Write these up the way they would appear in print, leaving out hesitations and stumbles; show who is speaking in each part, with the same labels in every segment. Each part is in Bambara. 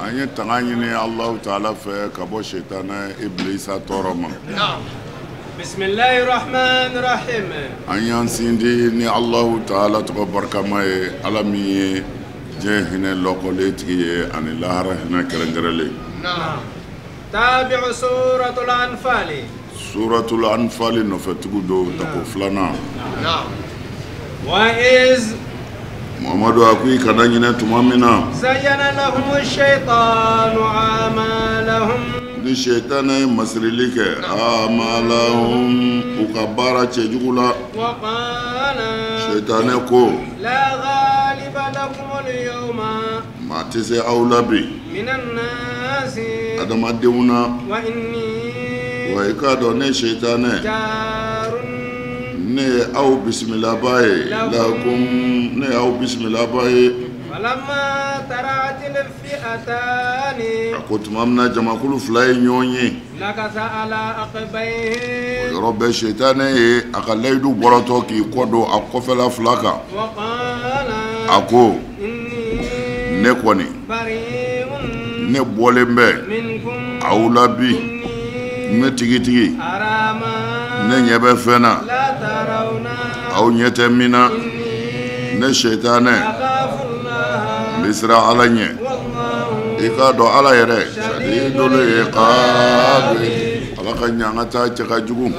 Speaker 1: An ye tanga ɲini Alahu taala fɛ ka bɔ sitana ibilisa tɔɔrɔ ma.
Speaker 2: Bismillahir Rahmanir Rahim.
Speaker 1: An y'an sindi ni Alahu taala tɔgɔ barikama ye, Ala min ye diɲɛ hinɛ lɔkɔlen tigi ye ani lahara hinɛ kɛrɛnkɛrɛnlen.
Speaker 2: Tabi'u suratul Anfal.
Speaker 1: Suratul Anfal nɔfɛtugu don tako filanan.
Speaker 2: Wa iz
Speaker 1: Muhamadu a ko i kana ɲinɛ tuma min na.
Speaker 2: Zayyana lahumu shaytanu a'malahum.
Speaker 1: Ni sitana ye masirili kɛ a'malahum u ka baara cɛjugu la.
Speaker 2: Wa qala.
Speaker 1: Sitanɛ ko.
Speaker 2: La ghaliba lakumul yawma.
Speaker 1: Maa tɛ se aw la bi.
Speaker 2: Minan nasi.
Speaker 1: Adamadenw na.
Speaker 2: Wa inni.
Speaker 1: Wa i k'a dɔn ne sitanɛ.
Speaker 2: Jaarun.
Speaker 1: Ne ye aw bisimilaba ye. Lakum ne ye aw bisimilaba ye.
Speaker 2: Falamma tara'atil fi'atani.
Speaker 1: A ko tuma min na jamakulu fila ye ɲɔgɔn ye.
Speaker 2: Nakasa ala aqibayhi.
Speaker 1: O yɔrɔ bɛɛ sitanɛ ye a ka layidu bɔrɔtɔ k'i kɔ don a kɔfɛla fila kan.
Speaker 2: Wa qala.
Speaker 1: A ko.
Speaker 2: Inni.
Speaker 1: Ne kɔni.
Speaker 2: Bari'un.
Speaker 1: Ne bɔlen bɛ.
Speaker 2: Minkum.
Speaker 1: Aw la bi.
Speaker 2: Inni.
Speaker 1: Ne tigitigi.
Speaker 2: Arama.
Speaker 1: Ne ɲɛ bɛ fɛn na.
Speaker 2: La tarawna.
Speaker 1: Aw ɲɛ tɛ min na.
Speaker 2: Inni.
Speaker 1: Ne sitanɛ.
Speaker 2: Akhafullaha.
Speaker 1: N bɛ siran Ala ɲɛ.
Speaker 2: Wallahu.
Speaker 1: I k'a dɔn Ala yɛrɛ. Shadidul iqabi. Ala ka ɲangata cɛ ka jugu.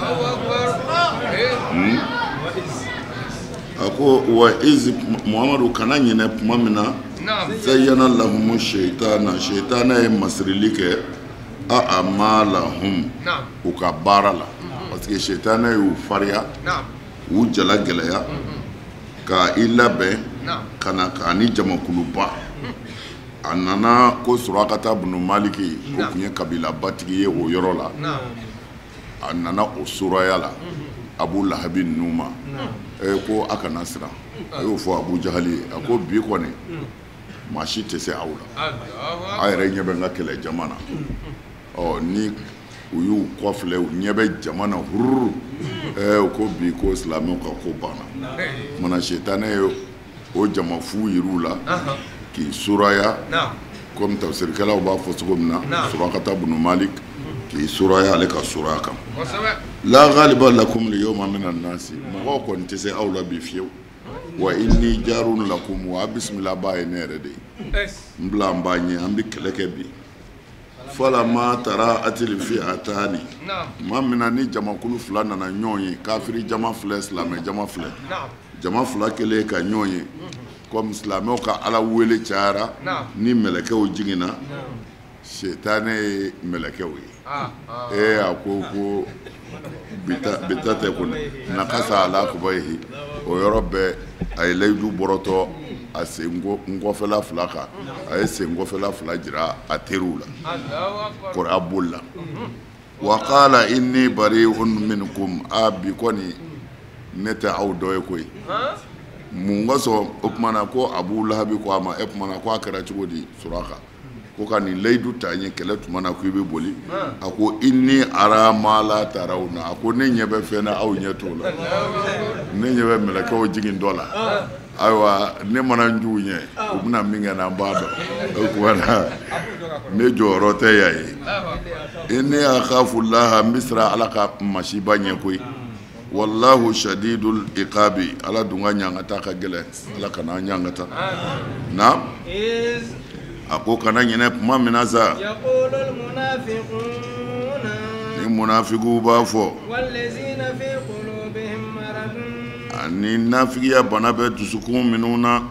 Speaker 1: A ko wa iz Muhamadu kana ɲinɛ tuma min na. Zayyana lahumu shaytana. Shaytana ye masirili kɛ. A'malahum. U ka baara la. Parce que sitanɛ y'u fariya. U jala gɛlɛya. Ka i labɛn. Ka na k'a ni jamakuluba. A nana ko Surakata bunu Maliki. O tun ye kabilabatigi ye o yɔrɔ la. A nana o suraya la. Abu Lahabi ninnu ma. Ko a kana siran. A y'o fɔ Abu Jahali ye. A ko bi kɔni maa si tɛ se aw la. A yɛrɛ ɲɛ bɛ n ka kɛlɛ jama na. Ɔ ni u y'u kɔfilɛ u ɲɛ bɛ jama na hururu. U ko bi ko silamɛw ka ko banna. Kumana sitanɛ ye o jama fu yir'u la. K'i suraya. Comme tafsirikɛlaw b'a fɔ cogo min na. Surakata bunu Malik k'i suraya ale ka suraya kan. La ghaliba lakum al-yawma minan nasi. Mɔgɔw kɔni tɛ se aw la bi fiyewu. Wa inni jarun lakum wa bisimila ba ye ne yɛrɛ de ye. N bila n b'a ɲɛ an bɛ kɛlɛ kɛ bi. Falamma tara'atil fi'atani. Tuma min na ni jamakulu fila nana ɲɔgɔn ye, kafiri jama filɛ, silamɛ jama filɛ. Jama fila kɛlen ka ɲɔgɔn ye. Comme silamɛw ka Ala wele cayara ni mɛlɛkɛw jiginna, sitanɛ ye mɛlɛkɛw ye. A ko ko bi ta tɛ ko nakasa ala aqibayhi. O yɔrɔ bɛɛ a ye layidu bɔrɔtɔ a sen nkɔfɛla fila kan. A ye sen kɔfɛla fila jira a teriw la. Kɔrɔ a bolila. Wa qala inni bari'un minkum. A bi kɔni ne tɛ aw dɔ ye koyi. Mun kosɔn o tuma na ko Abu Lahabi ko a ma e tuma na ko a kɛra cogo di Suraka? Ko ka nin layidu ta n ye kɛlɛ tuma na ko i bɛ boli. A ko inni ara ma la tarawna. A ko ne ɲɛ bɛ fɛn na aw ɲɛ t'o la. Ne ɲɛ bɛ mɛlɛkɛw jigin dɔ la. Ayiwa ne mana n juw ɲɛ u bɛna min kɛ n na n b'a dɔn. O tuma na ne jɔyɔrɔ tɛ yan ye. Inni akhafu llaha n bɛ siran Ala ka masiba ɲɛ koyi. Wallahu shadidul iqabi. Ala dun ka ɲangata ka gɛlɛn. Ala kana an ɲangata. Naam. A ko kana ɲinɛ tuma min na sa. Ni munafigiw b'a fɔ. Ani nafigiya bana bɛ dusukun minnu na.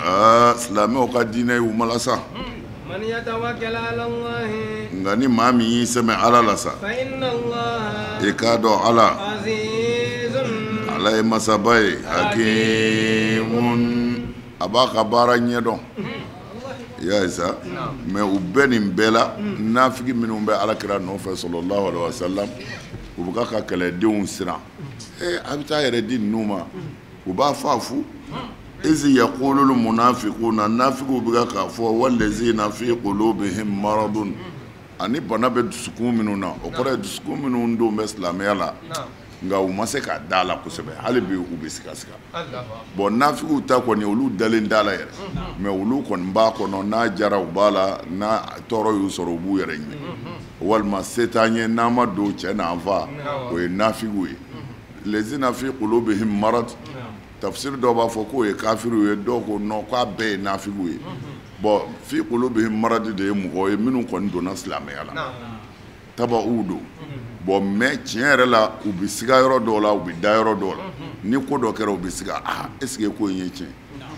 Speaker 1: Aa silamɛw ka diinɛ y'u malasa. Nka ni maa min y'i sɛmɛ Ala la sa. I k'a dɔn Ala. Ala ye masaba ye. Hakimun. A b'a ka baara ɲɛdɔn. I y'a ye sa. Mais u bɛɛ nin bɛɛ la nafigi minnu bɛ Ala kira nɔfɛ sallallahu alaihi wa sallam u bɛ ka kɛlɛdenw siran. A bɛ taa yɛrɛ di ninnu ma. U b'a fɔ a fu. Iz yaqulul munafiquna nafigiw bɛ k'a fɔ wallazina fi qulubihim maradun. Ani bana bɛ dusukun minnu na o kɔrɔ ye dusukun minnu don bɛ silamɛya la. Nka u ma se k'a da la kosɛbɛ, hali bi u bɛ sigasiga. Bon, nafigiw ta kɔni, olu dalen da la yɛrɛ, mais olu kɔni b'a kɔnɔ, n'a jara u b'a la, n'a tɔɔrɔ y'u sɔrɔ, u b'u yɛrɛ ɲini, walima se t'an ye, n'an ma don cɛ n'an fa, o ye nafigiw ye. Lezina fi qulubihim marad, tafsir dɔw b'a fɔ k'o ye kafiriw ye, dɔw ko non, k'a bɛɛ ye nafigiw ye. Bon, fi qulubihim marad de ye mɔgɔw ye minnu kɔni donna silamɛya la, taba'u don. Bon, mais tiɲɛ yɛrɛ la, u bɛ siga yɔrɔ dɔw la, u bɛ da yɔrɔ dɔw la. Ni ko dɔ kɛra, u bɛ siga, ah, est ce que ko in ye tiɲɛ?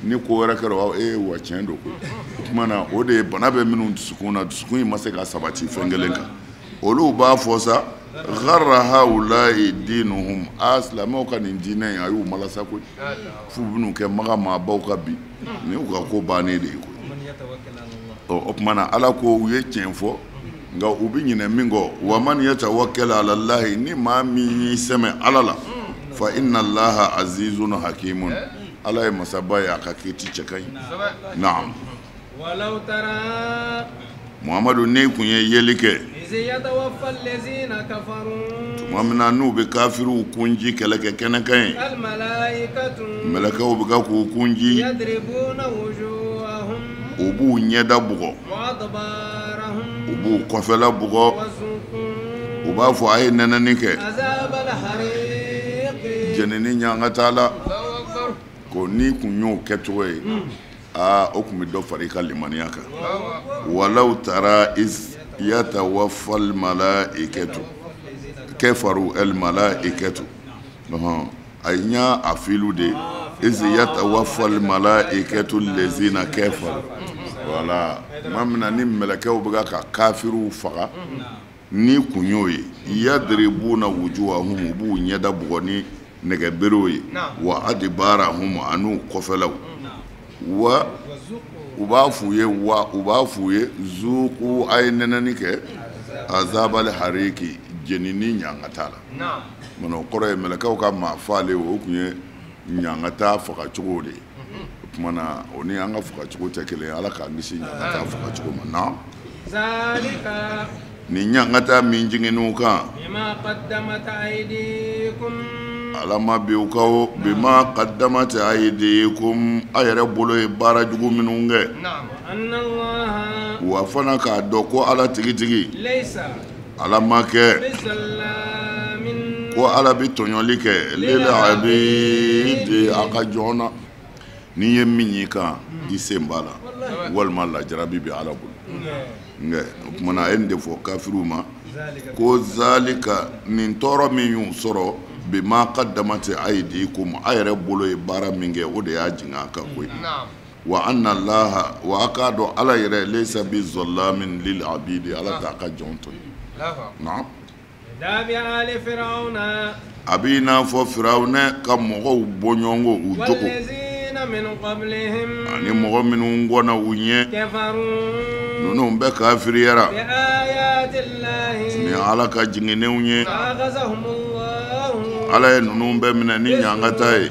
Speaker 1: Ni ko wɛrɛ kɛra, ee wa tiɲɛ don koyi. O tuma na, o de ye bana bɛ minnu dusukun na, dusukun in ma se ka sabati fɛn kelen kan. Olu b'a fɔ sa, gharra haula'i dinuhum, a silamɛw ka nin diinɛ in, a y'u malasa koyi, f'u bɛn'u kɛ maga maabaw ka bi, nin y'u ka ko bannen de ye koyi. Ɔ, o tuma na, Ala ko u ye tiɲɛ fɔ, nka u bɛ ɲinɛ min kɔ, wa man yatawakkal ala Allahi, ni maa min y'i sɛmɛ Ala la, fa inna Allaha azizun hakimun, Ala ye masaba ye, a ka kiti cɛ ka ɲi. Naam. Muhamadu, n'i kun ye yeli kɛ tuma min na n'u bɛ kafiriw kunji kɛlɛ kɛ kɛnɛ kan ye, mɛlɛkɛw bɛ ka k'u kunji, u b'u ɲɛda bugɔ, u b'u kɔfɛla bugɔ, u b'a fɔ a ye nɛnɛni kɛ, jenini ɲangata la. Ko n'i kun y'o kɛcogo ye, aa, o kun bɛ dɔ fara i ka limaniya kan. Walaw tara iz yatawaffal malaikatu kafaru al malaikatu, a n y'a a filu de iz yatawaffal malaikatu lezina kafaru. Voilà, tuma min na ni mɛlɛkɛw bɛ ka kafiriw faga, ni kun y'o ye, yadribuna wujuhahum, u b'u ɲɛda bugɔ ni nɛgɛberew ye, wa adbarahum, an'u kɔfɛlaw, wa u b'a f'u ye, wa u b'a f'u ye, zuku, a ye nɛnɛni kɛ, azabal hariki, jenini ɲangata la. Mana o kɔrɔ ye mɛlɛkɛw ka maa faalen, o kun ye ɲangata fagacogo de ye. O tuma na, o ni an ka fagacogo tɛ kelen ye. Ala k'an kisi ɲangata fagacogo ma. Naam. Nin ɲangata min jiginn'u kan, Ala ma bi u ka bima qaddamat aydikum, a yɛrɛ bolo ye baara jugu minnu kɛ. Wa fana k'a dɔn ko Ala tigitigi, Ala ma kɛ ko Ala bɛ tɔɲɔli kɛ lil abidi, a ka jɔn na. N'i ye min y'i kan, i sen b'a la, walima lajarabi bɛ Ala bolo. Nka o tuma na, a ye nin de fɔ kafiriw ma ko zalika, nin tɔɔrɔ min y'u sɔrɔ, bima qaddamat aydikum, a yɛrɛ bolo ye baara min kɛ, o de y'a jigin a kan koyi. Wa anna Allaha, wa a k'a dɔn Ala yɛrɛ, laysa bi zallamin lil abidi, Ala t'a ka jɔn to yen. Naam. A b'i n'a fɔ Firawunɛ ka mɔgɔw bɔɲɔgɔnko u jogo ani mɔgɔ minnu kɔnna u ɲɛ, ninnu bɛɛ kafiriyara ni Ala ka jiginnenw ye. Ala ye ninnu bɛɛ minɛ ni ɲangata ye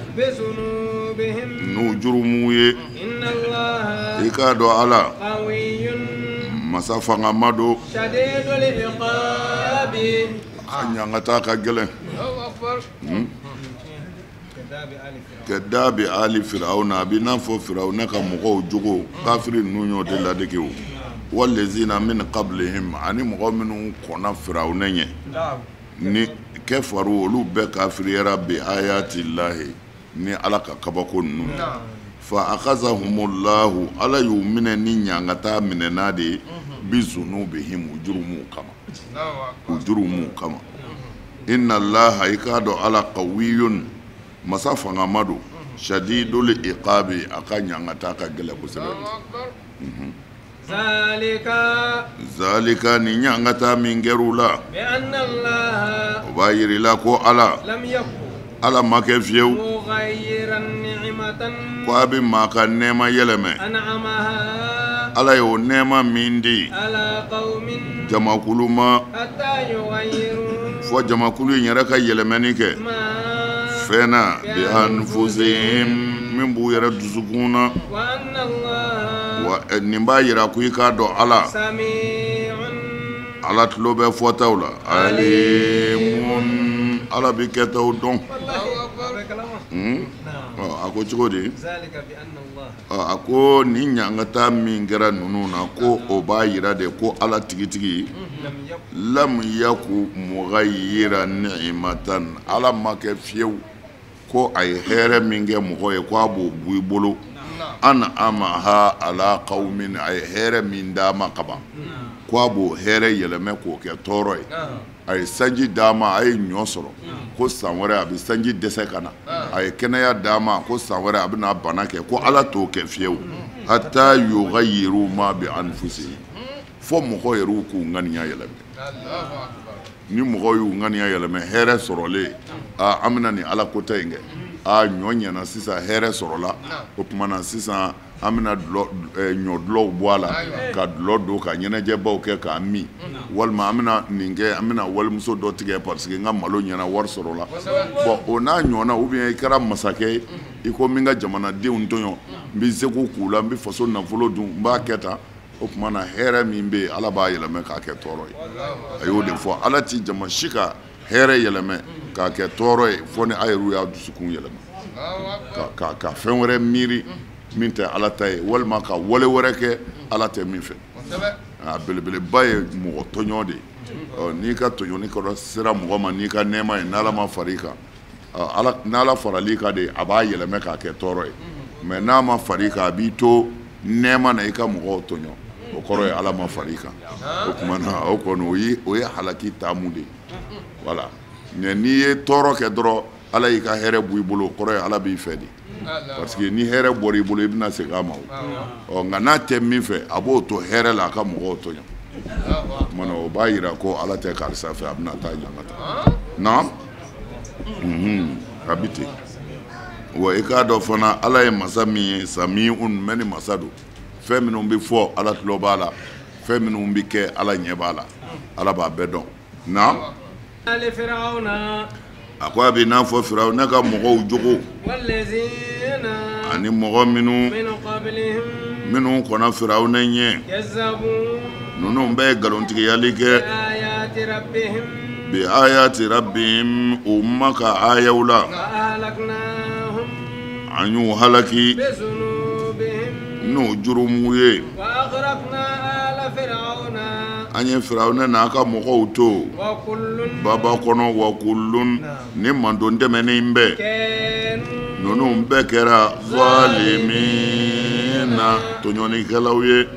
Speaker 1: n'u jurumuw ye. I k'a dɔn Ala masa fangama don, a ɲangata ka gɛlɛn. Kadabi ali firawuna, a b'i n'a fɔ Firawuna ka mɔgɔw jogo, kafiri ninnu y'o de ladege o. Walezina min qablihim, ani mɔgɔ minnu kɔnna Firawuna ɲɛ, ni kafaru, olu bɛɛ kafiriyara, bi ayati lahi, ni Ala ka kabako ninnu. Fa akhazahumullahu, Ala y'u minɛ ni ɲangata minɛna de ye, bi zunubihim, u jurumuw kama, u jurumuw kama. Inna Allaha, i k'a dɔn Ala, qawiyun, masa fangama don, shadidul iqabi, a ka ɲangata ka gɛlɛn kosɛbɛ. Zalika, ni ɲangata min kɛr'u la, o b'a yir'i la ko Ala, Ala ma kɛ fiyewu ko a bɛ maa ka nɛɛma yɛlɛmɛ. Ala y'o nɛɛma min di jamakulu ma, fɔ jamakulu in yɛrɛ ka yɛlɛmɛni kɛ fɛn na, bi anfusihim, min b'u yɛrɛ dusukun na. Wa nin b'a yira ko i k'a dɔn Ala, Ala tulo bɛ fɔtaw la, alimun. Ala bɛ kɛtaw dɔn. A ko cogo di? A ko nin ɲangata min kɛra ninnu na ko o b'a yira de ko Ala tigitigi lam yaku mughayyiran ni'matan, Ala ma kɛ fiyewu ko a ye hɛrɛ min kɛ mɔgɔ ye ko a b'o bɔ i bolo. An'amaha ala qawmin, a ye hɛrɛ min d'a ma kaban ko a b'o hɛrɛ yɛlɛmɛ k'o kɛ tɔɔrɔ ye. A ye sanji d'a ma, a ye ɲɔ sɔrɔ ko san wɛrɛ a bɛ sanji dɛsɛ ka na. A ye kɛnɛya d'a ma ko san wɛrɛ a bɛna bana kɛ, ko Ala t'o kɛ fiyewu. Hatta yughayyiru ma bi anfusihim, fo mɔgɔ yɛrɛw k'u ŋaniya yɛlɛmɛ. Ni mɔgɔw y'u ŋaniya yɛlɛmɛ hɛrɛ sɔrɔlen, aa an bɛna nin Ala kota in kɛ, aa ɲɔ ɲɛna sisan hɛrɛ sɔrɔla, o tuma na sisan an bɛna ɲɔ dulɔw bɔ a la ka dulɔ don ka ɲɛnajɛbaw kɛ k'a min, walima an bɛna nin kɛ, an bɛna walimuso dɔ tigɛ parce que n ka malo ɲɛna wari sɔrɔla. Bon o n'a ɲɔgɔnna, ou bien i kɛra masakɛ ye i ko n bɛ n ka jamanadenw tɔɲɔ, n bɛ seko k'u la, n bɛ faso nafolo dun, n b'a kɛ tan. O tuma na hɛrɛ min bɛ yen Ala b'a yɛlɛmɛ k'a kɛ tɔɔrɔ ye. A y'o de fɔ, Ala ti jama si ka hɛrɛ yɛlɛmɛ k'a kɛ tɔɔrɔ ye fo ni a yɛrɛ y'a dusukun yɛlɛma ka fɛn wɛrɛ miiri min tɛ Ala ta ye, walima ka wale wɛrɛ kɛ Ala tɛ min fɛ. A belebeleba ye mɔgɔ tɔɲɔ de ye. N'i ka tɔɲɔni kɔrɔ sera mɔgɔ ma n'i ka nɛɛma ye, n'Ala ma far'i kan, n'Ala faral'i kan de a b'a yɛlɛmɛ k'a kɛ tɔɔrɔ ye. Mais n'a ma far'i kan, a b'i to nɛɛma na i ka mɔgɔw tɔɲɔ, o kɔrɔ ye Ala ma far'i kan. O tuma na o kɔni o ye halaki taamu de ye. Voilà. Mais n'i ye tɔɔrɔ kɛ dɔrɔn, Ala y'i ka hɛrɛ bɔ i bolo, o kɔrɔ ye Ala b'i fɛ de. Parce que ni hɛrɛ bɔra i bolo i bɛna segin a ma o. Ɔ nka n'a tɛ min fɛ, a b'o to hɛrɛ la a ka mɔgɔw tɔɲɔ. O tuma na o b'a yira ko Ala tɛ karisa fɛ, a bɛna taa ɲangata. Naam. A bɛ ten. Wa i k'a dɔn fana Ala ye masa min ye, samiun mɛnni masa don. Fɛn minnu bɛ fɔ Ala tulo b'a la, fɛn minnu bɛ kɛ Ala ɲɛ b'a la, Ala b'a bɛɛ dɔn. Naam. A ko a bɛ n'a fɔ Firawuna ka mɔgɔw jogo ani mɔgɔ minnu kɔnna Firawuna ɲɛ, ninnu bɛɛ ye nkalontigiyali kɛ bi ayati rabbihim, u ma ka ayaw la, an y'u halaki n'o jurumu ye. An ye Firawuna n'a ka mɔgɔw to baba kɔnɔ, wa kullun ni mandon tɛmɛnen bɛɛ, ninnu bɛɛ kɛra zalimina tɔɲɔnikɛlaw ye.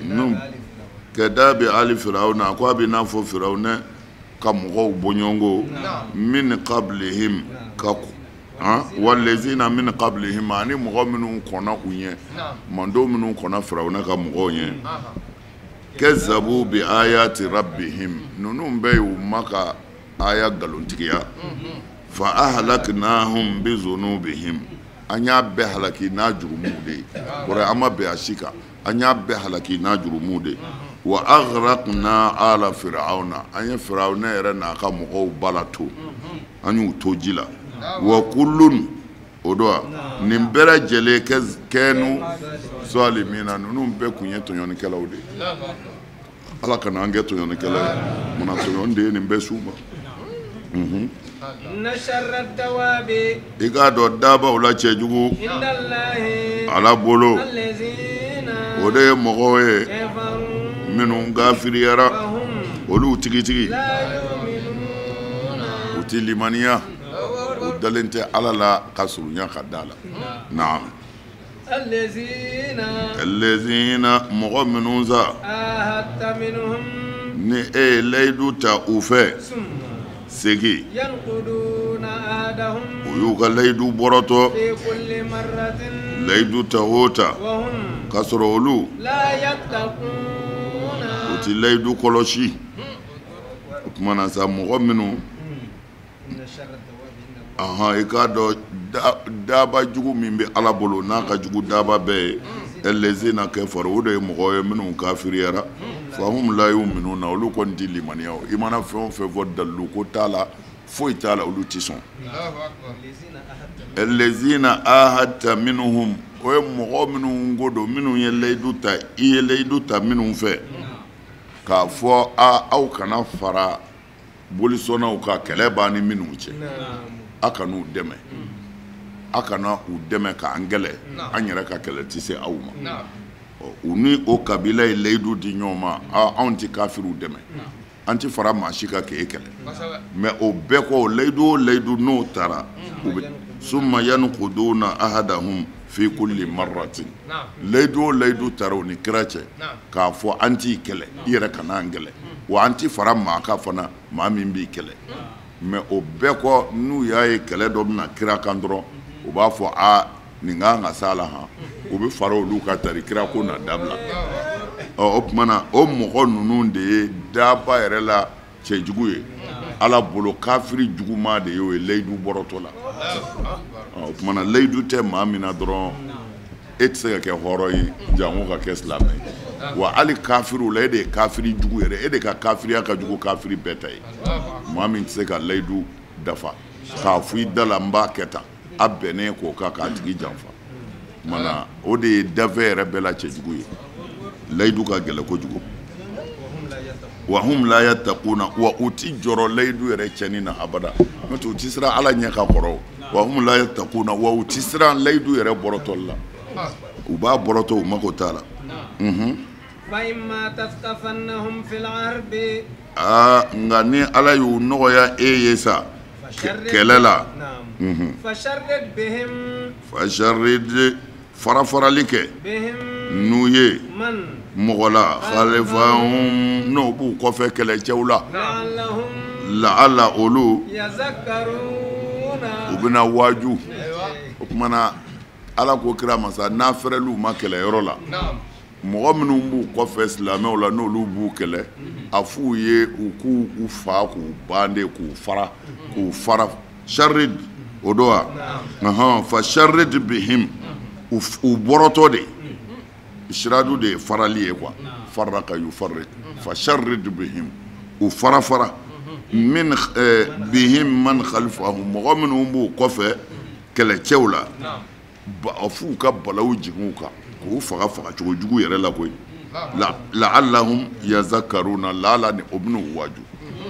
Speaker 1: Ninnu kɛda bɛ ali Firawuna, ko a bɛ n'a fɔ Firawuna ka mɔgɔw bɔɲɔgɔnko min qablihim ka walezina min qablihim, ani mɔgɔ minnu kɔnna u ɲɛ, mando minnu kɔnna Firawuna ka mɔgɔw ɲɛ, kazzabu bi ayati rabbihim, ninnu bɛɛ y'u ma ka aya nkalontigiya. Fa ahlaknahum bi zunubihim, an y'a bɛɛ halaki n'a jurumuw de ye. Kɔrɔ an ma bɛn a si kan, an y'a bɛɛ halaki n'a jurumuw de ye. Wa aghraqna ala fir'auna, an ye Firawuna yɛrɛ n'a ka mɔgɔw bala to, an y'u to ji la. Wa kullun o don nin bɛɛ lajɛlen kɛnu zalimina, ninnu bɛɛ kun ye tɔɲɔnikɛlaw de ye. Ala kana an kɛ tɔɲɔnikɛla ye, munna tɔɲɔni de ye nin bɛɛ s'u ma. I k'a dɔn dabaw la cɛjugu Ala bolo, o de ye mɔgɔw ye minnu kafiriyara, olu tigitigi u ti limaniya, u dalen tɛ Ala la ka surunya ka da la. Naam. Allazina mɔgɔ minnu sa ni e ye layidu ta u fɛ, segin u y'u ka layidu bɔrɔtɔ, layidu ta o ta k'a sɔrɔ olu u ti layidu kɔlɔsi. O tuma na sa mɔgɔ minnu i k'a dɔn daba jugu min bɛ Ala bolo n'a ka jugu daba bɛɛ ye, allazina kafaru, o de ye mɔgɔw ye minnu kafiriyara, fahum la yu'minuna, olu kɔni tɛ limaniya. I mana fɛn o fɛn fɔ dalilu ko t'a la, foyi t'a la, olu tɛ sɔn. Allazina ahadta minhum, o ye mɔgɔ minnu ko don, minnu ye layidu ta, i ye layidu ta minnu fɛ k'a fɔ a aw kana fara Bolisɔnnaw ka kɛlɛ b'an ni minnu cɛ, a kan'u dɛmɛ, a kana u dɛmɛ k'an kɛlɛ, an yɛrɛ ka kɛlɛ tɛ se aw ma. U ni o kabila ye layidu di ɲɔgɔn ma, anw tɛ kafiriw dɛmɛ, an tɛ fara maa si kan k'e kɛlɛ. Mais o bɛɛ kɔ, layidu o layidu n'o taara, u bɛ summa yanquduna ahadahum fi kulli marratin, layidu o layidu taara u ni kira cɛ k'a fɔ an t'i kɛlɛ, i yɛrɛ kana an kɛlɛ, wa an tɛ fara maa kan fana maa min b'i kɛlɛ. Mais o bɛɛ kɔ, n'u y'a ye kɛlɛ dɔ bɛna kira kan dɔrɔn, u b'a fɔ aa nin kan ka s'a la han, u bɛ fara olu ka tari kira ko na dabila. Ɔ o tuma na, o mɔgɔ ninnu de ye daba yɛrɛ la cɛjugu ye Ala bolo, kafiri juguman de ye o ye layidu bɔrɔtɔ la. O tuma na, layidu tɛ maa min na dɔrɔn, e tɛ se ka kɛ hɔrɔn ye janko ka kɛ silamɛ ye. Wa hali kafiriw la, e de ye kafiri jugu yɛrɛ, e de ka kafiriya ka jugu kafiri bɛɛ ta ye. Maa min tɛ se ka layidu dafa k'a fɔ i da la n b'a kɛ tan, a bɛnnen k'o kan k'a tigi janfa. Mana o de ye dafɛ yɛrɛ bɛɛ la cɛjugu ye. Layidu ka gɛlɛn kojugu. Wa hum la yattaquna, wa u ti jɔrɔ layidu yɛrɛ cɛnni na abada, n'o tɛ u ti siran Ala ɲɛ ka kɔrɔ. Wa hum la yattaquna, wa u ti siran layidu yɛrɛ bɔrɔtɔli la, u b'a bɔrɔtɔ, u mako t'a la. Aa, nka ni Ala y'u nɔgɔya e ye sa kɛlɛ la, fasharrid, fara farali kɛ n'u ye mɔgɔ la, khalfahum, n'o b'u kɔfɛ kɛlɛcɛw la, laala olu u bɛna waaju. O tuma na, Ala ko kira masa n'a fɛrɛl'u ma kɛlɛyɔrɔ la, mɔgɔ minnu b'u kɔfɛ silamɛw la, n'olu b'u kɛlɛ, a f'u ye u k'u u fa k'u ban de, k'u fara k'u fara. Sharid o don wa, ɔhɔn, fa sharid bihim, u bɔrɔtɔ de, siradu de ye farali ye quoi, faraka yufarrik, fa sharid bihim, u fara fara, min bihim man khalfahum, mɔgɔ minnu b'u kɔfɛ kɛlɛcɛw la, a f'u ka balawu jigin u kan k'u faga faga cogo jugu yɛrɛ la koyi. La'allahum yazakkaruna, laala ni o bɛn'u waaju,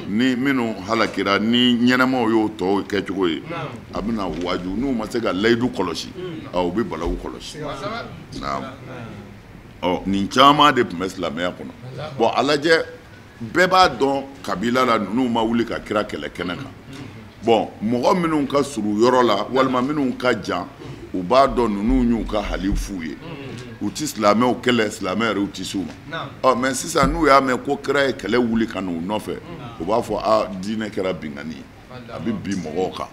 Speaker 1: ni minnu halakira ni ɲɛnɛmaw y'o tɔw kɛcogo ye, a bɛna waaju. N'u ma se ka layidu kɔlɔsi, u bɛ balawu kɔlɔsi. Naam. Ɔ nin caman de tun bɛ silamɛya kɔnɔ. Bon, a lajɛ, bɛɛ b'a dɔn kabila la ninnu ma wuli ka kira kɛlɛ kɛnɛ kan. Bon, mɔgɔ minnu ka surun yɔrɔ la walima minnu ka jan, u b'a dɔn ninnu y'u ka halifu ye, u ti silamɛw kɛlɛ, silamɛ yɛrɛ u ti s'u ma. Ɔ mais sisan, n'u y'a mɛn ko kira ye kɛlɛ wuli ka n'u nɔfɛ, u b'a fɔ a diinɛ kɛra binkanni ye, a bɛ bin mɔgɔw kan.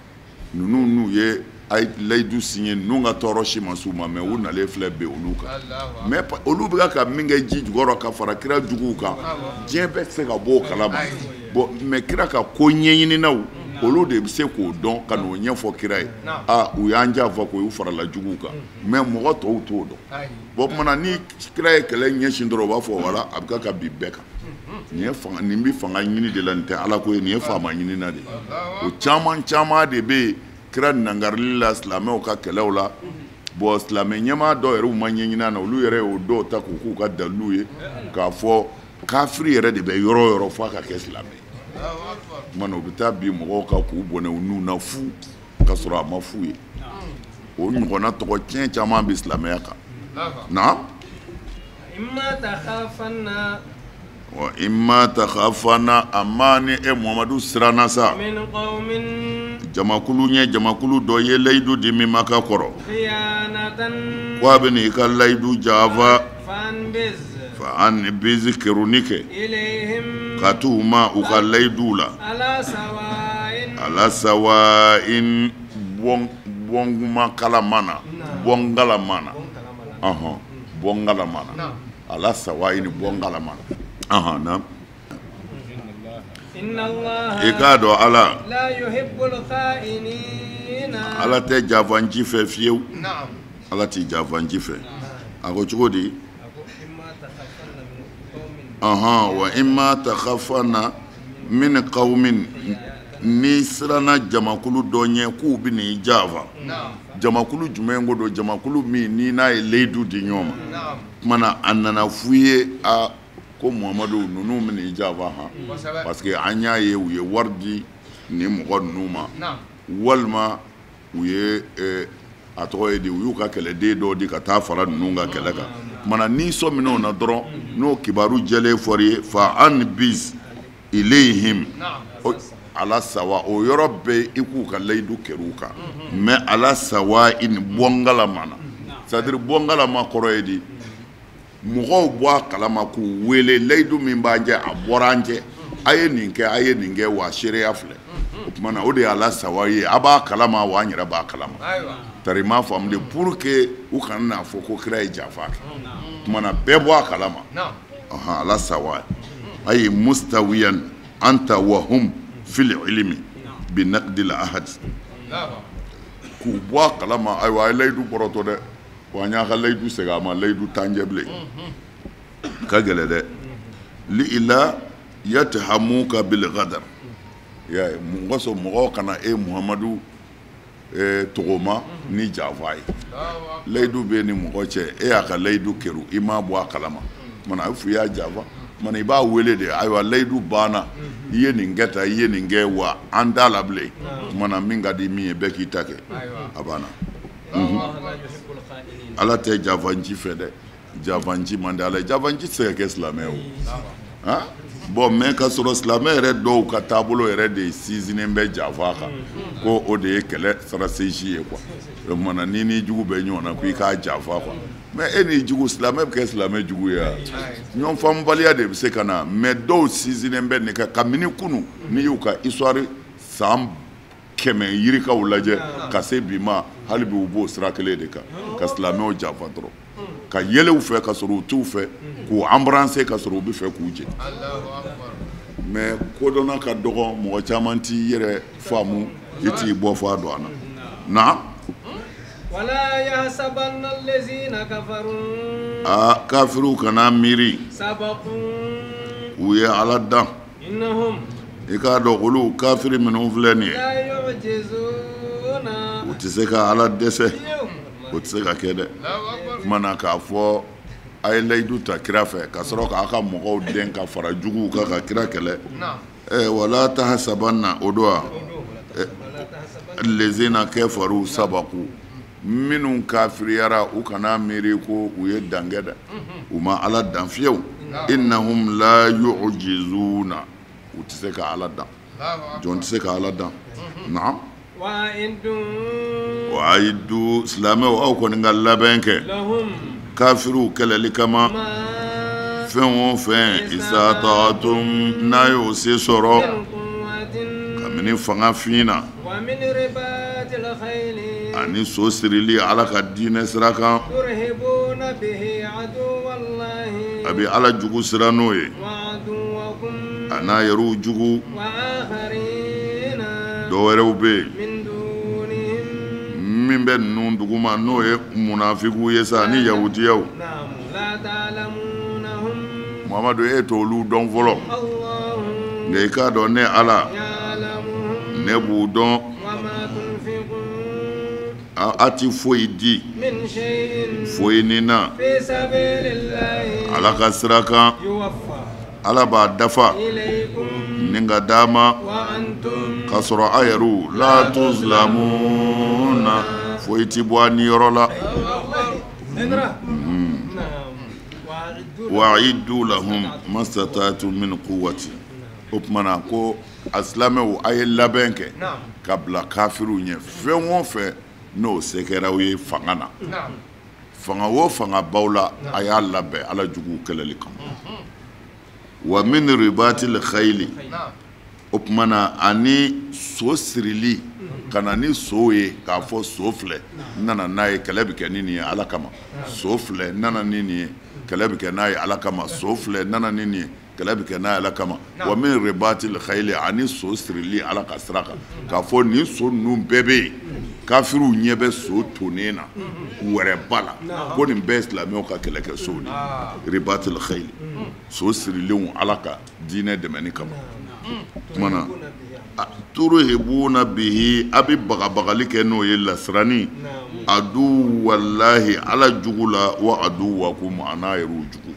Speaker 1: Ninnu n'u ye a ye layidu signé, ninnu ka tɔɔrɔ si ma s'u ma, mais u nalen filɛ bin olu kan. Mais olu bɛ ka min kɛ ji jukɔrɔ ka fara kira juguw kan, diɲɛ bɛɛ tɛ se ka bɔ o kalama. Bon, mais kira ka ko ɲɛɲininaw, olu de bɛ se k'o dɔn ka n'o ɲɛfɔ kira ye, aa u y'an janfa ko u farala juguw kan, mais mɔgɔ tɔw t'o dɔn. Bon, o tuma na, ni kira ye kɛlɛ ɲɛsin dɔrɔn, u b'a fɔ wala a bɛ ka bin bɛɛ kan, nin ye fanga, nin bɛ fanga ɲini de la, nin tɛ Ala ko ye, nin ye faama ɲini na de ye. O caman caman de bɛ yen kira nangarili la silamɛw ka kɛlɛw la. Bon, silamɛ ɲɛmaa dɔw yɛrɛ, u ma ɲɛɲini na, olu yɛrɛ y'o dɔw ta k'u k'u ka dalilu ye k'a fɔ kafiri yɛrɛ de bɛ yɔrɔ o yɔrɔ f'a ka kɛ silamɛ ye. Tuma na, u bɛ taa bin mɔgɔw kan k'u bɔnɛ u n'u na fu ka sɔrɔ a ma f'u ye. O ɲɔgɔnna tɔgɔ tiɲɛ caman bɛ silamɛya kan na. Wa imma takhafana, amma ni e Muhamadu siranna sa jamakulu ɲɛ, jamakulu dɔ ye layidu di min ma ka kɔrɔ, ko a bɛ n'i ka layidu janfa, fa anbiz, keruni kɛ ka t'u ma u ka layidu la, ala sawa'in, bɔnkuma kalama na, bɔn kalama na, ɔhɔn, bɔn kalama na, ala sawa'in, bɔn kalama na, ɔhɔn na. I k'a dɔn Ala, Ala tɛ janfanci fɛ fiyewu, Ala tɛ janfanci fɛ. A ko cogo di? Ɔhɔn, wa imma takhafana min qawmin, n'i siranna jamakulu dɔ ɲɛ k'u bɛ n'i janfa. Jamakulu jumɛn ko don? Jamakulu min ni n'a ye layidu di ɲɔgɔn ma. Tuma na, a nana f'u ye a Ko Muhamadu ninnu bɛna i janfa han, parce que an y'a ye u ye wari di nin mɔgɔ ninnu ma, walima u ye a tɔgɔ ye di, u y'u ka kɛlɛden dɔw di ka taa fara ninnu ka kɛlɛ kan. Kumana n'i sɔmin'o na dɔrɔn, n'o kibaru jɛlen fɔr'i ye, fa an biz ilayhim ala sawa, o yɔrɔ bɛɛ i k'u ka layidu kɛr'u kan. Mais ala sawa i ni bɔnkalama na, c'est à dire bɔnkalama kɔrɔ ye di, mɔgɔw bɔ a kalama k'u wele layidu min b'an cɛ, a bɔra an cɛ, a ye nin kɛ, a ye nin kɛ, wa seereya filɛ. O tuma na o de ye ala sawa ye, a b'a kalama wa an yɛrɛ b'a kalama. Tari m'a faamu de, pour que u kana n'a fɔ ko kira ye janfa kɛ. O tuma na bɛɛ bɔ a kalama. Ala sawa ayi mustawiyan anta wa hum fil ilmi bi naqdil ahad, k'u bɔ a kalama. Ayiwa, a ye layidu bɔrɔtɔ dɛ, wa an y'a ka layidu segin a ma, layidu t'an jɛ bilen, ka gɛlɛ dɛ. Li ila yatahamuka bil ghadar, ya mun kosɔn mɔgɔw kana e Muhamadu tɔgɔma ni janfa ye. Layidu bɛ ni mɔgɔ cɛ, e y'a ka layidu kɛru, i m'a bɔ a kalama, kumana a bɛ fɔ i y'a janfa. Kumana i b'a wele de, ayiwa layidu banna, i ye nin kɛ tan, i ye nin kɛ, wa an t'a la bilen. Kumana min ka di min ye, bɛɛ k'i ta kɛ, a banna. Ala tɛ janfanci fɛ dɛ, janfanci man di Ala ye, janfanci tɛ se ka kɛ silamɛ ye o. Han, bon, mais ka sɔrɔ silamɛ yɛrɛ dɔw ka taabolo yɛrɛ de sinsinnen bɛ janfa kan, ko o de ye kɛlɛ stratégie ye quoi. O tuma na n'i ni jugu bɛ ɲɔgɔn na, ko i k'a janfa quoi. Mais e ni jugu, silamɛ bɛ kɛ silamɛ jugu ye wa? Ɲɔgɔn faamubaliya de bɛ se ka na, mais dɔw sinsinnen bɛ nin kan kabini kunun. N'i y'u ka histoire san 100 yirikaw lajɛ ka se bi ma, hali bi u b'o sira kelen de kan, ka silamɛw janfa dɔrɔn, ka yɛlɛ u fɛ ka sɔrɔ u t'u fɛ, k'u embrasser ka sɔrɔ u bɛ fɛ k'u jɛ. Mais kodɔnna ka dɔgɔ, mɔgɔ caman t'i yɛrɛ faamu, i t'i bɔ fɔ a don a na. Aa, kafiriw kana miiri u ye Ala dan. I k'a dɔn olu kafiri minnu filɛ nin ye, u tɛ se ka Ala dɛsɛ, o tɛ se ka kɛ dɛ. Tuma na k'a fɔ a ye layidu ta kira fɛ ka sɔrɔ k'a ka mɔgɔw den ka fara juguw kan ka kira kɛlɛ. Wala tahasabanna, o don wa, lezina kafaru sabaku, minnu kafiriyara, u kana miiri ko u ye dan kɛ dɛ, u ma Ala dan fiyewu. Innahum la yu'jizuna, u tɛ se ka Ala dan, jɔn tɛ se ka Ala dan. Naam, wa ayidu, silamɛw, aw kɔni ka labɛn kɛ kafiriw kɛlɛli kama. Fɛn o fɛn isata'atum, n'a y'o se sɔrɔ kabini fanga fin na, ani so sirili Ala ka diinɛ sira kan, a bɛ Ala jugu sira n'o ye, a n'a yɛrɛw jugu. Dɔw wɛrɛw bɛ yen min bɛ ninnu duguma, n'o ye munafigiw ye sa, ani yahudiyaw. Muhamadu, e t'olu dɔn fɔlɔ, nka i k'a dɔn ne Ala, ne b'u dɔn. A ti foyi di foyi ni na Ala ka sira kan, Ala b'a dafa ni ka d'a ma, k'a sɔrɔ a yɛrɛw la tuzlamuna, foyi ti bɔ a niyɔrɔ la. Wa'iddu lahum mastata'tum min quwwati. O tuma na ko a silamɛw, a ye labɛn kɛ ka bila kafiriw ɲɛ, fɛn o fɛn n'o se kɛra aw ye fanga na, fanga o fanga b'aw la, a y'a labɛn Ala juguw kɛlɛli kama. Wa min ribatil khayli, o tuma na ani so sirili, ka na ni so ye k'a fɔ so filɛ, n nana n'a ye, kɛlɛ bɛ kɛ ni nin ye Ala kama. So filɛ, n nana ni nin ye, kɛlɛ bɛ kɛ n'a ye Ala kama. So filɛ, n nana ni nin ye, kɛlɛ bɛ kɛ n'a ye Ala kama. Wa min ribatil khayli, ani so sirili Ala ka sira kan, k'a fɔ nin so ninnu bɛɛ bɛ yen, kafiriw ɲɛ bɛ so tonnen na wɛrɛba la, ko nin bɛɛ ye silamɛw ka kɛlɛkɛ sow de ye. Ribatil khayli, so sirilenw Ala ka diinɛ dɛmɛni kama. Tuma na turuhibuna bihi, a bɛ bagabagali kɛ n'o ye, lasirani adu walahi Ala jugu la, wa aduwakum, a n'a yɛrɛw jugu.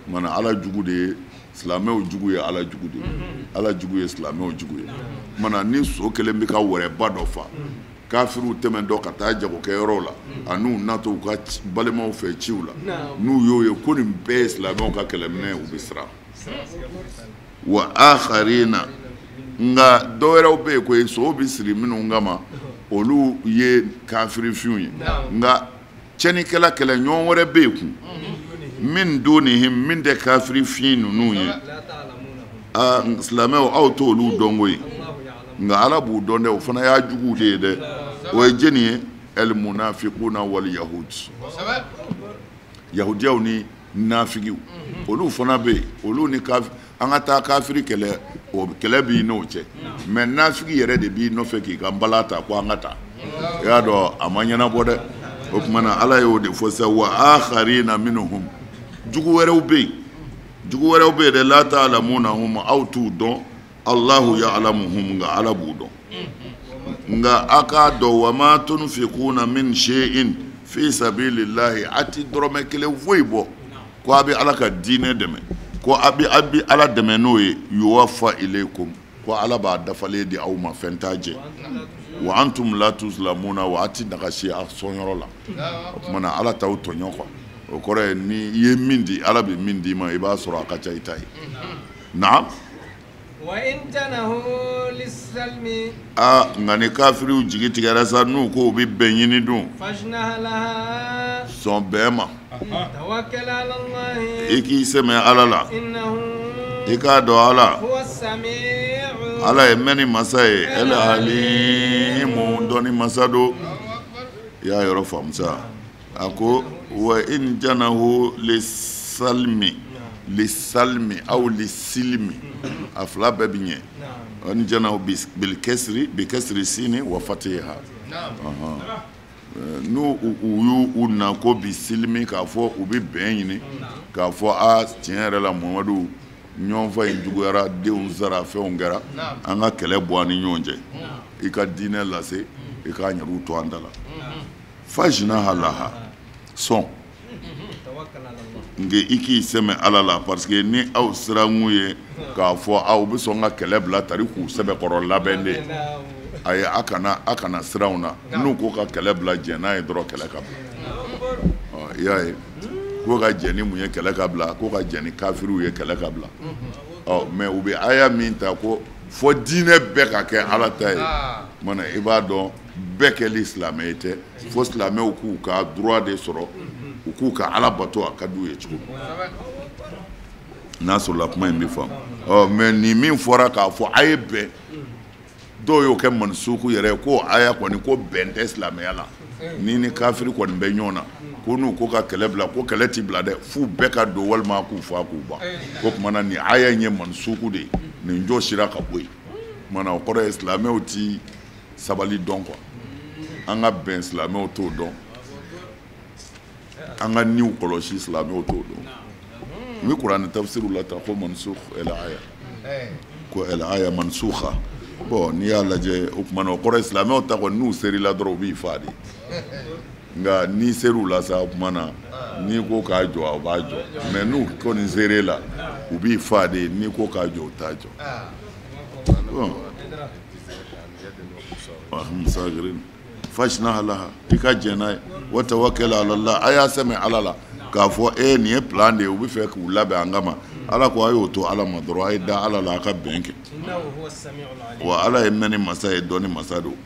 Speaker 1: Mana ala jugu de ye silamɛw jugu ye ala jugu de ye ala jugu ye silamɛw jugu ye mana ni so kelen bɛ ka wɛrɛba dɔ fa kafiriw tɛmɛ dɔ ka taa jagokɛyɔrɔw la an'u natɔ u ka balimaw fɛ ciw la n'u y'o ye ko nin bɛɛ ye silamɛw ka kɛlɛminɛ u bɛ siran wa akharina nka dɔwɛrɛw bɛ yen koyi sow bɛ siri minnu kama olu ye kafirifinw ye nka tiɲɛnikɛla kɛlɛ ɲɔgɔn wɛrɛ bɛ yen kun min dunihim min tɛ kafirifin ninnu ye aa silamɛw aw t'olu dɔn koyi nka ala b'u dɔn dɛ o fana y'a juguw de ye dɛ o ye jɛni ye el munafiquna wal yahud yahudiyaw ni nafigiw olu fana bɛ yen olu ni an ka taa kafiri kɛlɛ o kɛlɛ b'i n'o cɛ mais nafigi yɛrɛ de b'i nɔfɛ k'i ka nbala ta ko an ka taa i y'a dɔn a ma ɲɛnabɔ dɛ o tuma na ala y'o de fɔ sisan wa akharina minhum jugu wɛrɛw bɛ yen jugu wɛrɛw bɛ yen dɛ la ta'lamunahum aw t'u dɔn Allahu ya'lamuhum nka ala b'u dɔn nka a k'a dɔn wa ma tunfiquna min shay'in fi sabilillahi a ti dɔrɔmɛ kelen foyi bɔ ko a bɛ ala ka diinɛ dɛmɛ ko a bɛ ala dɛmɛ n'o ye yuwaffa ilaykum ko ala b'a dafalen di aw ma fɛn t'a jɛ wa antum la tuzlamuna wa a ti nagasi a sɔnyɔrɔ la o tuma na ala t'aw tɔɲɔ quoi o kɔrɔ ye ni i ye min di ala bɛ min d'i ma i b'a sɔrɔ a ka ca i ta ye naam aa nka ni kafiriw jigi tigɛra sa n'u ko u bɛ bɛn ɲini dun sɔn bɛn ma i k'i sɛmɛ ala la i k'a dɔn ala ala ye mɛnni masa ye el alimu dɔnni masa don i y'a yɔrɔ faamu sa a ko wa in janahu lisalmi lisalmi aw lisilmi a fila bɛɛ bɛ ɲɛ in janahu bilkɛsiri bikɛsiri sini wa fatiha n'u u y'u na ko bisilmi k'a fɔ u bɛ bɛn ɲini k'a fɔ a tiɲɛ yɛrɛ la Muhamadu ɲɔgɔnfa in juguyara denw sara fɛnw kɛra an ka kɛlɛ bɔ an ni ɲɔgɔn cɛ i ka diinɛ lase i k'a ɲɛr'u to an da la fajinaha laha sɔn nka i k'i sɛmɛ ala la parce que ni aw sirankun ye k'a fɔ aw bɛ sɔn ka kɛlɛ bila tari k'u sɛbɛkɔrɔ labɛn de ayi a kana siranw na n'u ko ka kɛlɛ bila jɛn n'a ye dɔrɔn kɛlɛ ka bila i y'a ye ko ka jɛn ni mun ye kɛlɛ ka bila ko ka jɛn ni kafiriw ye kɛlɛ ka bila ɔ mais u bɛ aya min ta ko fɔ diinɛ bɛɛ ka kɛ ala ta ye mana i b'a dɔn bɛɛ kɛli silamɛ ye tɛ fo silamɛw k'u ka droit de sɔrɔ u k'u ka ala bato a ka d'u ye cogo min n'a sɔrɔla kuma in bɛ faamu ɔ mais nin min fɔra k'a fɔ a ye bɛn dɔw y'o kɛ mansuku yɛrɛ ko aya kɔni ko bɛn tɛ silamɛya la ni kafiri kɔni bɛ ɲɔgɔn na ko n'u ko ka kɛlɛ bila ko kɛlɛ ti bila dɛ f'u bɛɛ ka don walima k'u fa k'u ban ko tuma na nin aya in ye mansuku de ye nin jɔsira ka bɔ yen tuma na o kɔrɔ ye silamɛw ti sabali dɔn quoi an ka bɛn silamɛw t'o dɔn an ka niw kɔlɔsi silamɛw t'o dɔn n bɛ kuranɛ tafsiriw la ta ko mansukh el aya ko el aya mansukha bon n'i y'a lajɛ o tuma na o kɔrɔ ye silamɛw ta kɔni n'u ser'i la dɔrɔn u b'i fa de nka n'i ser'u la sa o tuma na n'i ko k'a jɔ u b'a jɔ mais n'u kɔni ser'e la u b'i fa de n'i ko k'a jɔ u t'a jɔ bon fajinaha laha i ka jɛn n'a ye wa tawakkal ala Allah a y'a sɛmɛ ala la k'a fɔ e nin ye plan de ye u bɛ fɛ k'u labɛn an kama ala ko a y'o to ala ma dɔrɔn a ye da ala la a ka bɛn kɛ wa ala ye mɛnni masa ye dɔnni masa don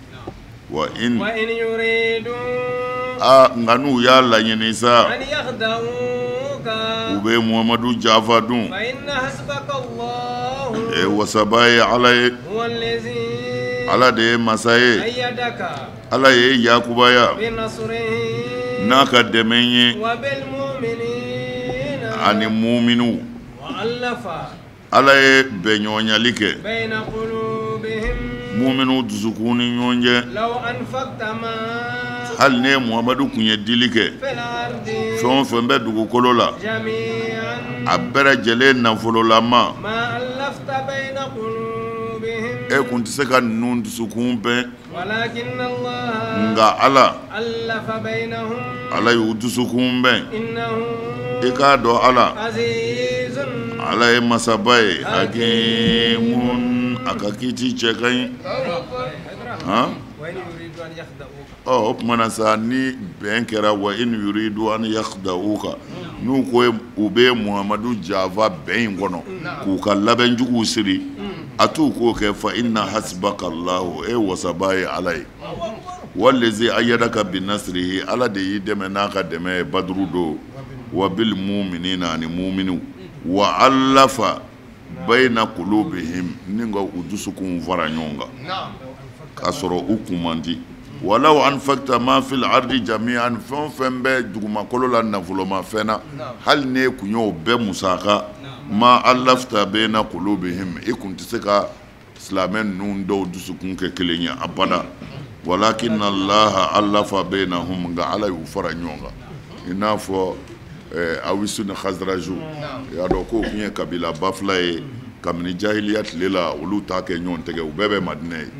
Speaker 1: wa in aa nka n'u y'a laɲini sa u bɛ Muhamadu janfa dun e wasaba ye ala ye ala de ye masa ye ala ye yakubaya n'a ka dɛmɛ ye ani muminu ala ye bɛnɲɔgɔnyali kɛ muminu dusukun ni ɲɔgɔn cɛ hali ne Muhamadu kun ye dili kɛ fɛn o fɛn bɛ dugukolo la a bɛɛ lajɛlen nafololama e kun tɛ se ka ninnu dusukun bɛn nka ala ala y'u dusukun bɛn i k'a dɔn ala Ala ye masaba ye hakimun a ka kiiti cɛ ka ɲi. Han, ɔ o tuma na sa ni bɛn kɛra wa in yuridu an yakhda'uka, n'u ko u bɛ Muhamadu janfa bɛn in kɔnɔ k'u ka labɛn juguw siri, a t'u k'o kɛ. Fa inna hasbaka Allahu, e wasaba ye Ala ye. Wallazi ayyadaka bi nasrihi, Ala de y'i dɛmɛ n'a ka dɛmɛ ye Baduru don. Wa bil mu'minina, ani mu'miniw. Wa allafa bayna qulubihim, ni ka u dusukunw fara ɲɔgɔn kan k'a sɔrɔ u kun man di. Walaw anfaqta ma fil ardi jami'an, fɛn o fɛn bɛ dugumakolo la nafolomafɛn na, hali n'e kun y'o bɛɛ musaka, ma allafta bayna qulubihim, i kun tɛ se ka silamɛ ninnu dɔw dusukun kɛ kelen ye abada. Walakin allaha allafa bainahum, nka Ala y'u fara ɲɔgɔn kan. I n'a fɔ Awisu ni Khazraju, i y'a dɔn k'o tun ye kabila ba fila ye kabini jahiliya tile la, olu t'a kɛ ɲɔgɔn tɛgɛ, u bɛɛ bɛ Madinɛ ye.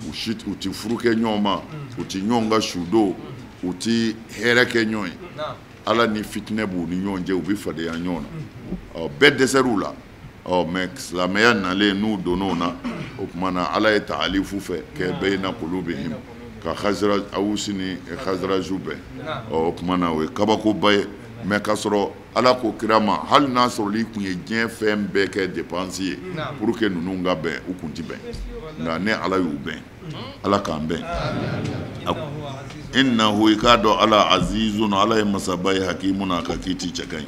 Speaker 1: U si u ti furu kɛ ɲɔgɔn ma, u ti ɲɔgɔn ka su don, u ti hɛrɛ kɛ ɲɔgɔn ye. Ala ni fitinɛ b'u ni ɲɔgɔn cɛ, u bɛ fadenya ɲɔgɔn na. Ɔ bɛɛ dɛsɛr'u la. Ɔ mais silamɛya nalen n'u donn'o na, o tuma na Ala ye taalifu fɛ kɛ bayna qulubihim, ka Khazraj Awusi ni Khazraju bɛn. Ɔ o tuma na o ye kabakoba ye. Mais k'a sɔrɔ Ala ko kira ma, hali n'a sɔrɔ i kun ye diɲɛ fɛn bɛɛ kɛ dépense ye pour que ninnu ka bɛn, u kun ti bɛn. Nka ne Ala y'u bɛn, Ala k'an bɛn. Innahu, i k'a dɔn Ala azizun, Ala ye masaba ye, hakimun, a ka kiiti cɛ ka ɲi.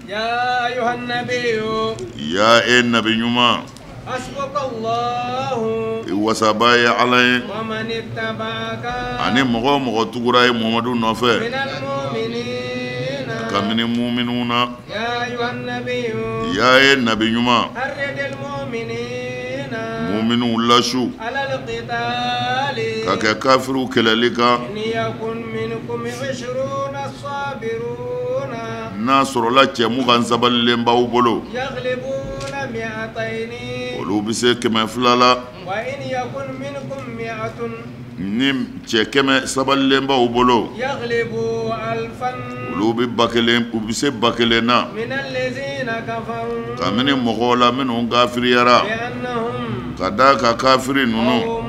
Speaker 2: Ya ayyuhan nabiyyu,
Speaker 1: ya e nabi ɲuman,
Speaker 2: hasbukallahu,
Speaker 1: i wasaba ye Ala ye,
Speaker 2: wa man ittaba'aka,
Speaker 1: ani mɔgɔ o mɔgɔ tugura ye Muhamadu nɔfɛ,
Speaker 2: minal mu'minina,
Speaker 1: kabini mu'minuna na.
Speaker 2: Ya ayyuhan nabiyyu,
Speaker 1: ya e nabi ɲuman,
Speaker 2: harridil mu'minina,
Speaker 1: mu'minuw lasu
Speaker 2: alal qitali,
Speaker 1: ka kɛ kafiriw kɛlɛli kan.
Speaker 2: In yakun minkum 20 sabiruna,
Speaker 1: n'a sɔrɔla cɛ 20 sabalilen b'aw bolo,
Speaker 2: yaghlibuna mi'atayni,
Speaker 1: olu bɛ se 200 la.
Speaker 2: Wa in yakun minkum mi'atun,
Speaker 1: ni cɛ 100 sabalilen b'aw bolo,
Speaker 2: yaghlibu alfan,
Speaker 1: olu bɛ 1000, u bɛ se 1000 na.
Speaker 2: Minallazina kafaru,
Speaker 1: kabini mɔgɔw la minnu kafiriyara,
Speaker 2: bi annahum,
Speaker 1: ka d'a kan kafiri ninnu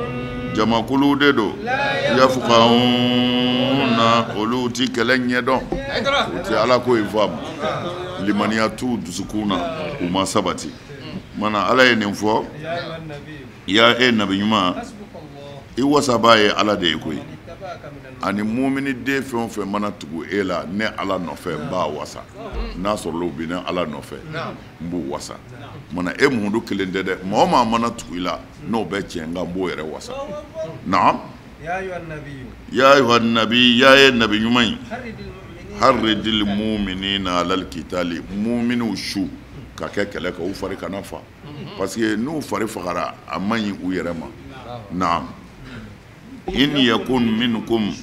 Speaker 1: jamakulu de don, yafqahuna, olu ti kɛlɛ ɲɛdɔn, u ti Ala ko in faamu, limaniya t'u dusukun na, u ma sabati. Mana Ala ye nin fɔ, ya e nabi ɲuman, i wasaba ye Ala de ye koyi. Ani mumini den fɛn o fɛn mana tugu e la ne Ala nɔfɛ, n b'a wasa. N'a sɔrɔla u bɛ ne Ala nɔfɛ, n b'u wasa. Mana e Muhamadu kelen tɛ dɛ, maa o maa mana tugu i la n'o bɛ tiɲɛ kan, n b'o yɛrɛ wasa. Naam.
Speaker 2: Ya
Speaker 1: ayyuhan nabi, ya ye nabi ɲuman ye, harridil mu'minina alal qitali, mu'miniw su ka kɛ kɛlɛ kan, u fari kana fa, parce que n'u fari fagara a man ɲi u yɛrɛ ma. Naam. In yakun minkum,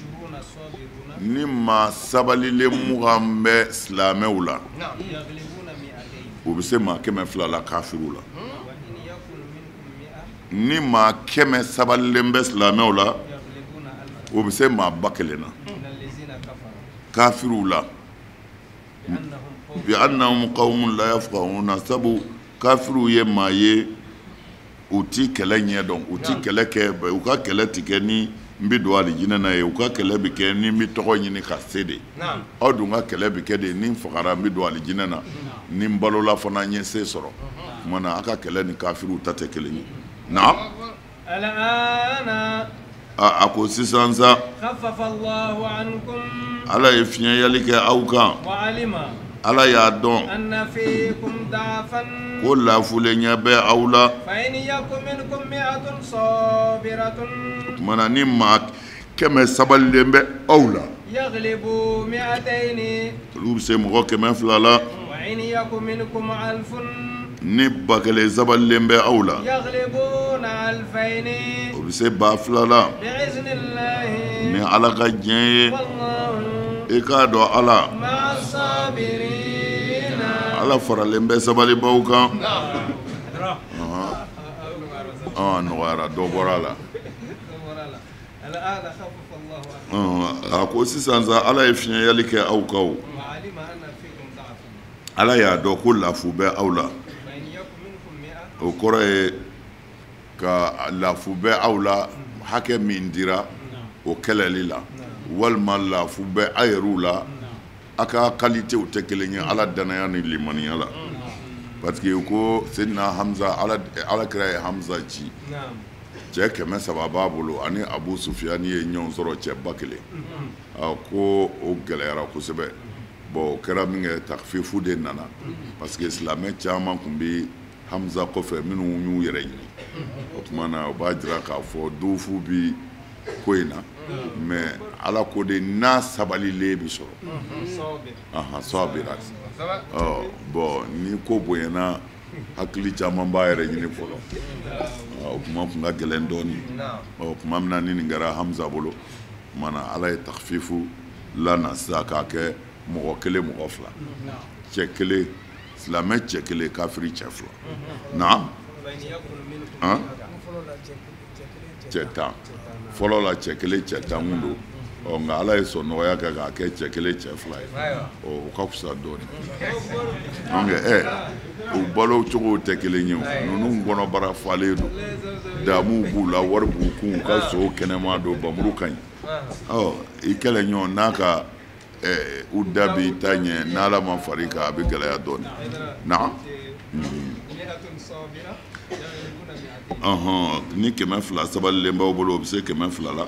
Speaker 1: ni maa sabalilen 20 bɛ silamɛw la, u bɛ se maa 200 la kafiriw la. Ni maa 100 sabalilen bɛ silamɛw la, u bɛ se maa 1000 na kafiriw la. Bi annahum qawmun la yafqahuna, sabu kafiriw ye maa ye, u ti kɛlɛ ɲɛdɔn, u ti kɛlɛ kɛ, u ka kɛlɛ ti kɛ ni n bɛ don alijinɛ na ye, u ka kɛlɛ bɛ kɛ ni n bɛ tɔgɔ ɲini ka se de. Aw dun ka kɛlɛ bɛ kɛ de ni n fagara n bɛ don alijinɛ na, ni n balola fana n ye se sɔrɔ. Tuma na a ka kɛlɛ ni kafiriw ta tɛ kelen ye. Naam. A ko sisan sa, Ala ye fiɲɛyali kɛ aw kan, Ala y'a dɔn ko lafulenya bɛ aw la. O tuma na ni maa 100 sabalilen bɛ aw la, olu bɛ se mɔgɔ 200 la. Ni 1000 sabalilen bɛ aw la, o bɛ se 2000 la ni Ala ka diɲɛ ye. I k'a dɔn Ala, Ala faralen bɛ sabalibaw kan. A nɔgɔyara, dɔ bɔra a la. A ko sisan sa, Ala ye fiɲɛyali kɛ aw kan. Ala y'a dɔn ko lafu bɛ aw la. O kɔrɔ ye ka lafu bɛ aw la hakɛ min dira o kɛlɛli la, walima lafu bɛ aw yɛrɛw la, a ka qualitéw tɛ kelen ye Ala danaya ni limaniya la. Parce que ko Seydina Hamza, Ala kira ye Hamza ci, cɛ 300 b'a bolo, ani Abu Sufiyani ye ɲɔgɔn sɔrɔ cɛ 1000. Ko o gɛlɛyara kosɛbɛ. Bon, o kɛra min kɛ, takfifu de nana, parce que silamɛ caman tun bɛ Hamza kɔfɛ minnu y'u yɛrɛ ɲini. O tuma na o b'a jira k'a fɔ dufu bi ko in na, mais Ala ko de n'a sabalilen bi sɔrɔ. Sabira. Bon, ni ko bonyana, hakili caman b'a yɛrɛ ɲini fɔlɔ. O kuma tun ka gɛlɛn dɔɔni. Ɔ, tuma min na ni nin kɛra Hamza bolo, tuma na Ala ye takfifu lana sisan k'a kɛ mɔgɔ kelen mɔgɔ fila, cɛ kelen silamɛ cɛ kelen, kafiri cɛ fila. Naam. Cɛ 10 fɔlɔ la, cɛ kelen cɛ 10 kun don. Ɔ, nka Ala ye sɔn nɔgɔya kɛ k'a kɛ cɛ kelen cɛ fila ye. Ɔ, o ka fisa dɔɔni. Donc u balo cogow tɛ kelen ye o. Ninnu kɔnɔbara falen don, damuw b'u la, wari b'u kun, u ka sow kɛnɛma don, bamuru ka ɲi. Ɔ, i kɛlɛ ɲɔgɔn n'a ka u da b'i ta ɲɛ, n'Ala ma far'i kan, a bɛ gɛlɛya dɔɔni. Naam. Ni 200 sabalilen b'aw bolo, o bɛ se 200 la.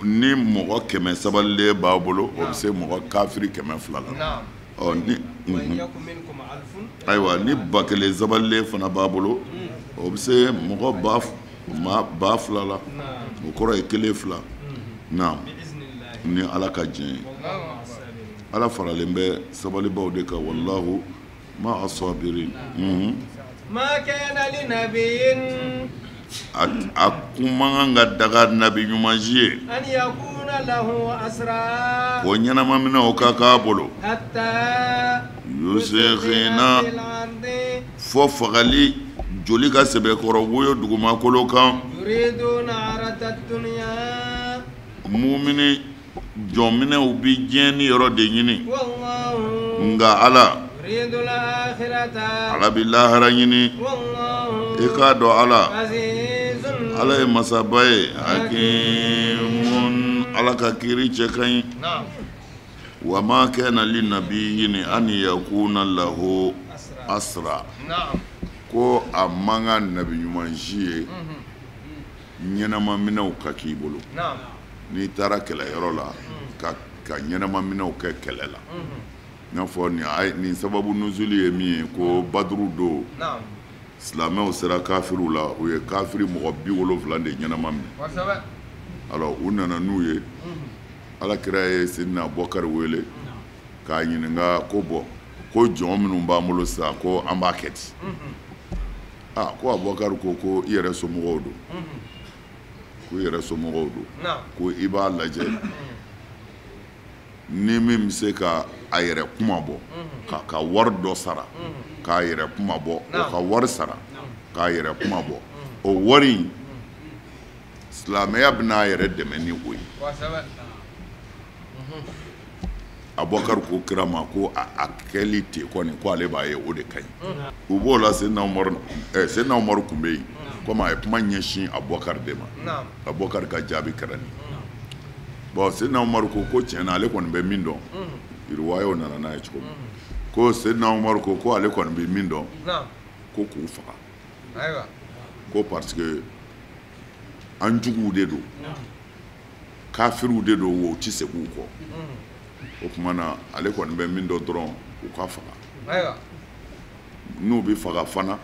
Speaker 1: Ni mɔgɔ 100 sabalilen b'aw bolo, o bɛ se mɔgɔ kafiri 200 la. Ɔ, ni ayiwa, ni 1000 sabalilen fana b'a bolo, o bɛ se mɔgɔ 2000 la. O kɔrɔ ye 1 2. Naam. Ni Ala ka diɲɛ ye, Ala faralen bɛ sabalibaw de kan. Wallahu ma asabirin.
Speaker 2: Ma kana li nabiyyin,
Speaker 1: a kun man kan ka daga nabi ɲuman si ye,
Speaker 2: an yakuna lahu asra,
Speaker 1: ko ɲɛnama minɛ o ka k'a bolo,
Speaker 2: hatta
Speaker 1: yusikhina, fo fagali joli ka sɛbɛkɔrɔ woyo dugumakolo kan,
Speaker 2: yuriduna arada dunya,
Speaker 1: mumini jɔnminɛw bi diɲɛ ni yɔrɔ de ɲini, nka Ala Ala bi lahara ɲini. I k'a dɔn Ala, Ala ye masaba ye, hakimun, Ala ka kiiri cɛ ka ɲi. Wa ma kana li nabiyyin an yakuna lahu asra, ko a man kan nabi ɲuman si ye ɲɛnama minɛw ka k'i bolo. N'i taara kɛlɛyɔrɔ la, ka ɲɛnama minɛw kɛ kɛlɛ la. I n'a fɔ nin sababu nuzuli ye min ye, ko Baduru don, silamɛw sera kafiriw la, u ye kafiri mɔgɔ 70 de ɲɛnama minɛ. Alors u nana n'u ye, Ala kira ye Seydina Abubakar wele k'a ɲininka ko bɔn, ko jɔn minnu b'an bolo sisan, ko an b'a kɛ di? Aa, ko Abubakar ko ko i yɛrɛ somɔgɔw don, ko i yɛrɛ somɔgɔw don, ko i b'a lajɛ ni min bɛ se ka a yɛrɛ kuma bɔ, ka wari dɔ sara k'a yɛrɛ kuma bɔ, o ka wari sara k'a yɛrɛ kuma bɔ, o wari in silamɛya bɛna a yɛrɛ dɛmɛ ni o ye. Abubakar ko kira ma ko a kɛli ten kɔni, ko ale b'a ye o de ka ɲi. U b'o la, Seydina Umaru tun bɛ yen, komi a ye kuma ɲɛsin Abubakar de ma, Abubakar ka jaabi kɛra nin. Bon, Seydina Umaru ko ko tiɲɛ na ale kɔni bɛ min dɔn, riwayaw nana n'a ye cogo min, ko Seydina Umaru ko ko ale kɔni bɛ min dɔn, ko k'u faga, ko parce que an juguw de don, kafiriw de don, wa u tɛ segin u kɔ. O tuma na ale kɔni bɛ min dɔn dɔrɔn, u ka faga. N'u bɛ faga fana,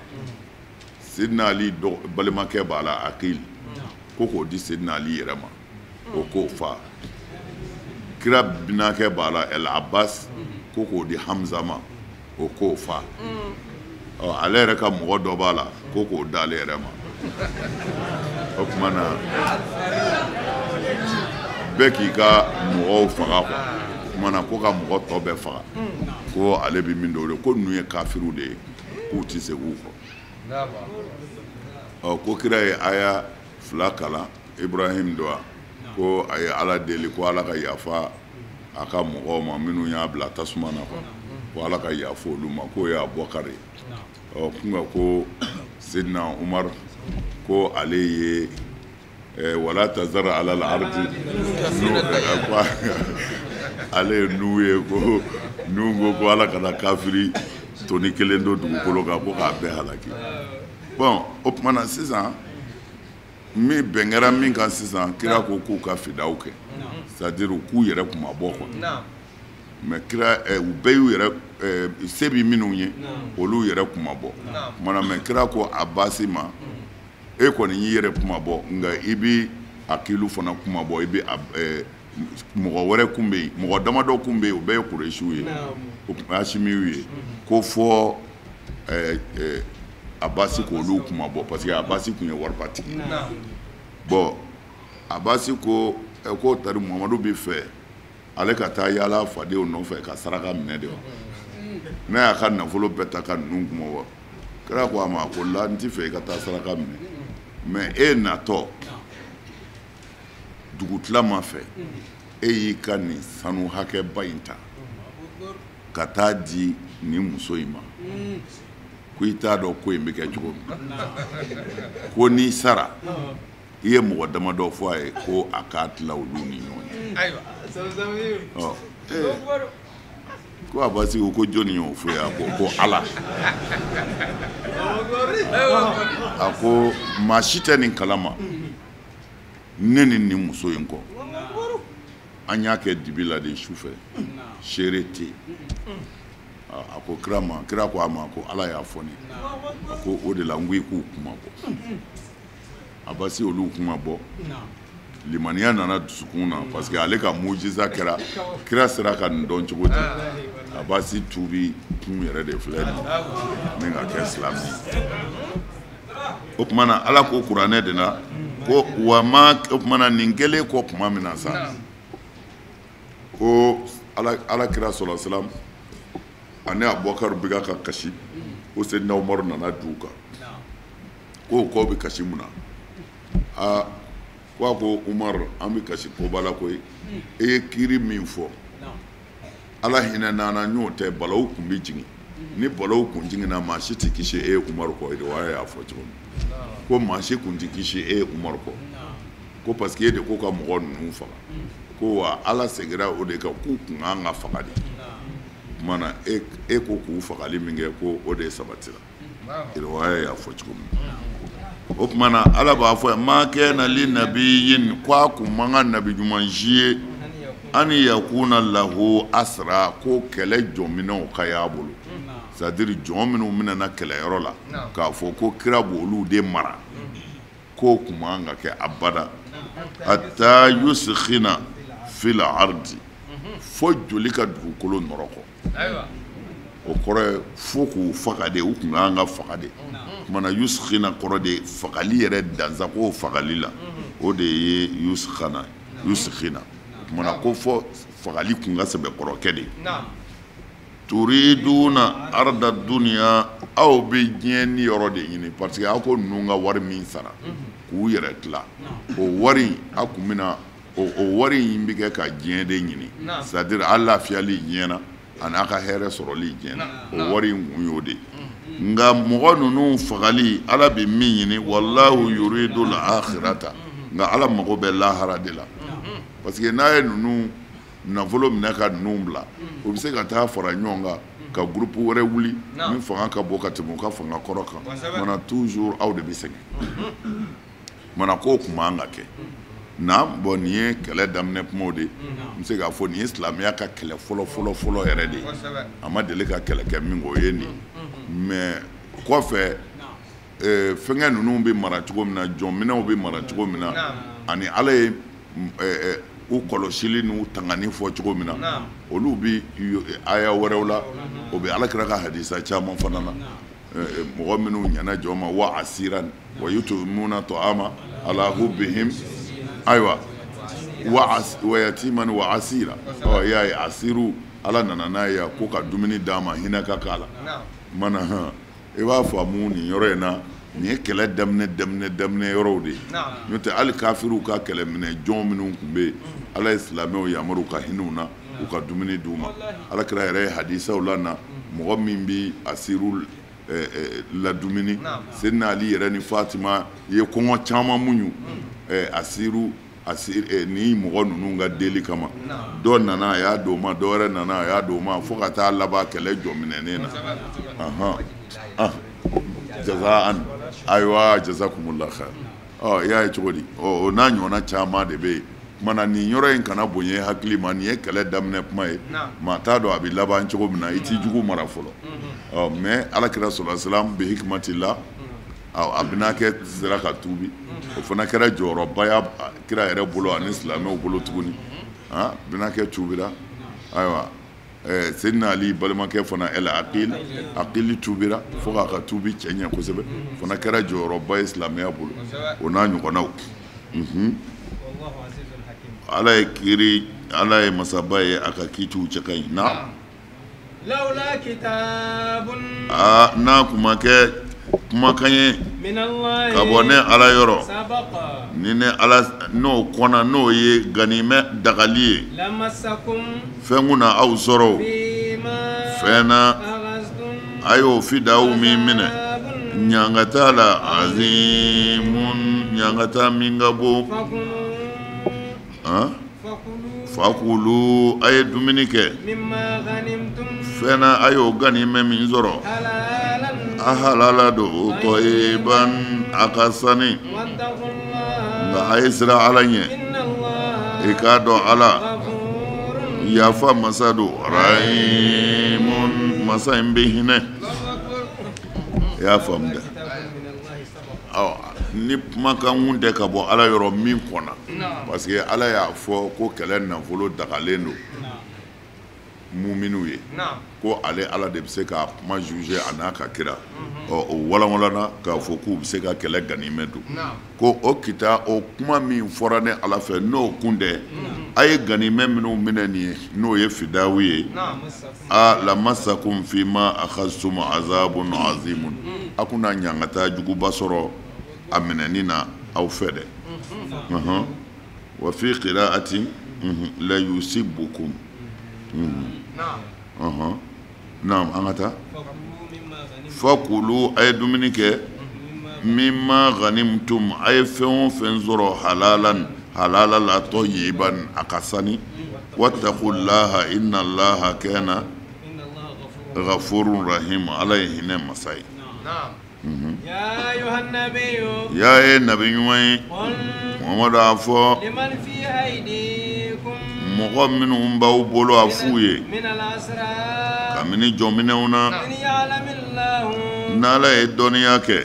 Speaker 1: Seydina Ali balimakɛ b'a la, Akil, ko k'o di Seydina Ali yɛrɛ ma, o k'o fa. Kira binakɛ b'a la, El Abbas, ko k'o di Hamza ma, o k'o fa. Ɔ, ale yɛrɛ ka mɔgɔ dɔ b'a la, ko k'o d'ale yɛrɛ ma. O tuma na bɛɛ k'i ka mɔgɔw faga quoi. O tuma na ko ka mɔgɔ tɔ bɛɛ faga, ko ale bɛ min dɔn o de, ko ninnu ye kafiriw de ye, k'u tɛ segin u kɔ. Ɔ, ko kira ye aya 2 kalan, Ibrahim don wa, ko a ye Ala deli ko Ala ka yafa a ka mɔgɔw ma minnu y'a bila tasuma na quoi ko Ala ka yafa olu ma k'o ye Abubakar ye ɔ kunga ko Sidina Umar ko ale ye wala tazara ala la ardi ale ye nu ye ko nu ko Ala kana kafiri toni kelen do dugukolo kan ko k'a bɛɛ halaki. Bon o tuma na sisan min bɛn kɛra min kan sisan kira ko k'u ka fidaw kɛ c'est à dire k'u yɛrɛ kuma bɔ quoi mais kira u bɛɛ y'u yɛrɛ se bi minnu ye olu yɛrɛ kuma bɔ kumana mais kira ko Abasi ma e kɔni y'i yɛrɛ kuma bɔ nka i bi Akilu fana kuma bɔ i bi mɔgɔ wɛrɛ kun bɛ yen mɔgɔ damadɔ kun bɛ yen o bɛɛ ye Kuresiw ye Hasimiw ye ko fɔ Abasi k'olu kuma bɔ parce que Abasi kun ye waribatigi ye. Bon Abasi ko k'o tari Muhamadu bɛ fɛ ale ka taa yaala fadenw nɔfɛ ka saraka minɛ de wa n'a y'a ka nafolo bɛɛ ta ka ninnu kuma bɔ kira ko a ma ko la n ti fɛ i ka taa saraka minɛ mais e natɔ dugutilama fɛ e y'i ka nin sanu hakɛba in ta ka taa di nin muso in ma ko i t'a dɔn ko in bɛ kɛ cogo min ko n'i sara i ye mɔgɔ damadɔ fɔ a ye ko a k'a tila olu ni ɲɔgɔn cɛ. Ɔ ko Abasi ko jɔnni y'o fɔ ye a ko ko Ala a ko maa si tɛ nin kalama ne ni nin muso in kɔ an y'a kɛ dibi la de su fɛ seere tɛ yen. A ko kira ma kira ko a ma ko Ala y'a fɔ ne a ko o de la n ko i k'u kuma bɔ Abasi olu kuma bɔ limaniya nana dusukun na parce que ale ka mujiza kɛra kira sera ka nin dɔn cogo di Abasi tuubi kun yɛrɛ de filɛ nin ni ka kɛ silamɛ ye. O tuma na Ala ko kuranɛ de la ko wa ma o tuma na nin kɛlen kɔ tuma min na sa ko Ala kira sɔlɔ salam ani Abubakar bɛ ka kasi ko Seydina Umaru nana du kan ko k'aw bɛ kasi mun na aa ko a ko Umaru an bɛ kasi koba la koyi e ye kiiri min fɔ Ala hinɛ n'an na n'o tɛ balawu kun bɛ jigin ni balawu kun jiginna maa si tɛ kisi e ye Umaru kɔ riwaya y'a fɔ cogo min ko maa si kun tɛ kisi e ye Umaru kɔ ko parce que e de ko ka mɔgɔ ninnu faga ko wa Ala seginna o de kan k'u kun kan ka faga de tuma na e ko k'u fagali min kɛ ko o de sabatira riwaya y'a fɔ cogo min. O tuma na Ala b'a fɔ ma kana li nabiyyin ko a kun man kan nabi ɲuman si ye an yakuna lahu asra ko kɛlɛ jɔnminɛw ka y'a bolo c'est à dire jɔn minnu minɛna kɛlɛyɔrɔ la k'a fɔ ko kira b'olu de mara k'o kun man ka kɛ abada hatta yuskhina fil ardi fo joli ka dugukolo nɔrɔ kɔ o kɔrɔ ye fo k'u faga de u kun kan ka faga de kumana yuskhina kɔrɔ de fagali yɛrɛ dansago fagali la o de ye yuskhana yuskhina kumana ko fɔ fagali kun ka sɛbɛkɔrɔ kɛ de. Turiduna arda dunya aw bɛ diɲɛ ni yɔrɔ de ɲini parce que aw ko ninnu ka wari min sara k'u yɛrɛ tila o wari a kun bɛna o wari in bɛ kɛ ka diɲɛ de ɲini c'est à dire a lafiyali diɲɛ na a n'a ka hɛrɛ sɔrɔli diɲɛ na o wari in kun y'o de ye. Nka mɔgɔ ninnu fagali Ala bɛ min ɲini wallahu yuridu al-akhirata nka Ala mago bɛ lahara de la parce que n'a ye ninnu nafolo minɛ ka ninnu bila u bɛ se ka taa fara ɲɔgɔn kan ka groupe wɛrɛ wuli min fanga ka bon ka tɛmɛ u ka fanga kɔrɔ kan mana toujours aw de bɛ sɛgɛn mana k'o kun man ka kɛ. Naam bon nin ye kɛlɛ daminɛ kumaw de ye n bɛ se k'a fɔ nin ye silamɛya ka kɛlɛ fɔlɔ fɔlɔ fɔlɔ yɛrɛ de ye a ma deli ka kɛlɛ kɛ min kɔ o ye nin mais kɔfɛ fɛnkɛ ninnu bɛ mara cogo min na jɔnminɛw bɛ mara cogo min na ani Ala ye u kɔlɔsili n'u tangani fɔ cogo min na olu bɛ aya wɛrɛw la o bɛ Ala kira ka hadisa caman fana na mɔgɔ minnu ɲɛna jɔn ma wa asiran wa yutumuna ta'ama ala hubbihim ayiwa wa yatiman wa asira ɔ y'a ye asiru Ala nana n'a ye ko ka dumuni d'a ma hinɛ ka k'a la mana hɔn i b'a faamu nin yɔrɔ in na nin ye kɛlɛ daminɛ yɔrɔw de ye n'o tɛ hali kafiriw ka kɛlɛminɛ jɔn minnu tun bɛ yen Ala ye silamɛw yamaru ka hinɛ u na U ka dumuni d'u ma. Ala kira yɛrɛ ye hadisaw la na, mɔgɔ min bɛ asiru ladumuni, Seydina Ali yɛrɛ ni Fatima ye kɔngɔ caman muɲu asiru ni mɔgɔ ninnu ka deli kama. Dɔ nana a y'a d'o ma, dɔ wɛrɛ nana a y'a d'o ma, fo ka taa laban kɛlɛ jɔminɛnen na. Jazaan, ayiwa, jazakumullah khair. Ɔ, i y'a ye cogo di? Ɔ, o n'a ɲɔgɔnna caman de bɛ yen. Kumana nin yɔrɔ in kana bonya hakili ma. Nin ye kɛlɛ daminɛ kuma ye, maa t'a dɔn a bɛ laban cogo min na. I t'i jugu mara fɔlɔ. Ɔ, mais ala kira sallallahu alaihi wasallam bi hikmatillah, a bɛnakɛ sera ka tuubi. O fana kɛra jɔyɔrɔba ya kira yɛrɛ bolo ani silamɛw bolo tuguni. Bɛnakɛ tuubira. Ayiwa, Seydina Ali balimakɛ fana, El Aqil, Aqili tuubira fo k'a ka tuubi cɛ ɲɛ kosɛbɛ, fana kɛra jɔyɔrɔba ye silamɛya bolo, o n'a ɲɔgɔnnaw. Ala ye kiri, Ala ye masaba ye, a ka kiitiw cɛ ka ɲi na. Aa, n'a kun ma kɛ kumakan ye ka bɔ ne Ala yɔrɔ, ni ne Ala n'o kɔnna, n'o ye ganimɛ dagali ye, fɛn kun na aw sɔrɔ fɛn na a y'o fidaw min minɛ, ɲangata la, azimun, ɲangata min ka bon. Fakulu, a ye dumuni kɛ fɛn na a y'o ganimɛ min sɔrɔ, a halala don, tɔyiban, a ka sani, nka a ye siran Ala ɲɛ. I k'a dɔn Ala yafa masa don, rahimun, masa in bɛ hinɛ. I y'a faamu dɛ? Ni kumakan kun tɛ ka bɔ Ala yɔrɔ min kɔnna, parce que Ala y'a fɔ ko kɛlɛ nafolo dagalen don muminiw ye, ko ale Ala de bɛ se k'a kuma juger a n'a ka kira. Ɔ, o walanwalanna k'a fɔ k'u bɛ se ka kɛlɛ ganimɛ dun, ko o kita o kuma min fɔra ne Ala fɛ, n'o kun tɛ, a ye ganimɛ minnu minɛ nin ye, n'o ye fidawu ye, a lamasakum fima akhastum azabun azimun, a kunna ɲangata juguba sɔrɔ a minɛni na aw fɛ dɛ. Wa fi qira'ati la yusibukum. Naam, an ka taa. Fakulu, a ye dumuni kɛ, mimma ghanimtum, a ye fɛn o fɛn sɔrɔ, halalan, halala la, tayyiban, a ka sani. Wattaqullaha inna allaha kana ghafurun rahim. Ala ye hinɛ masa ye. Ya ye nabi ɲuman ye Muhamadu, a fɔ mɔgɔ minnu b'aw bolo, a f'u ye kabini jɔnminɛw na, n'Ala ye dɔnniya kɛ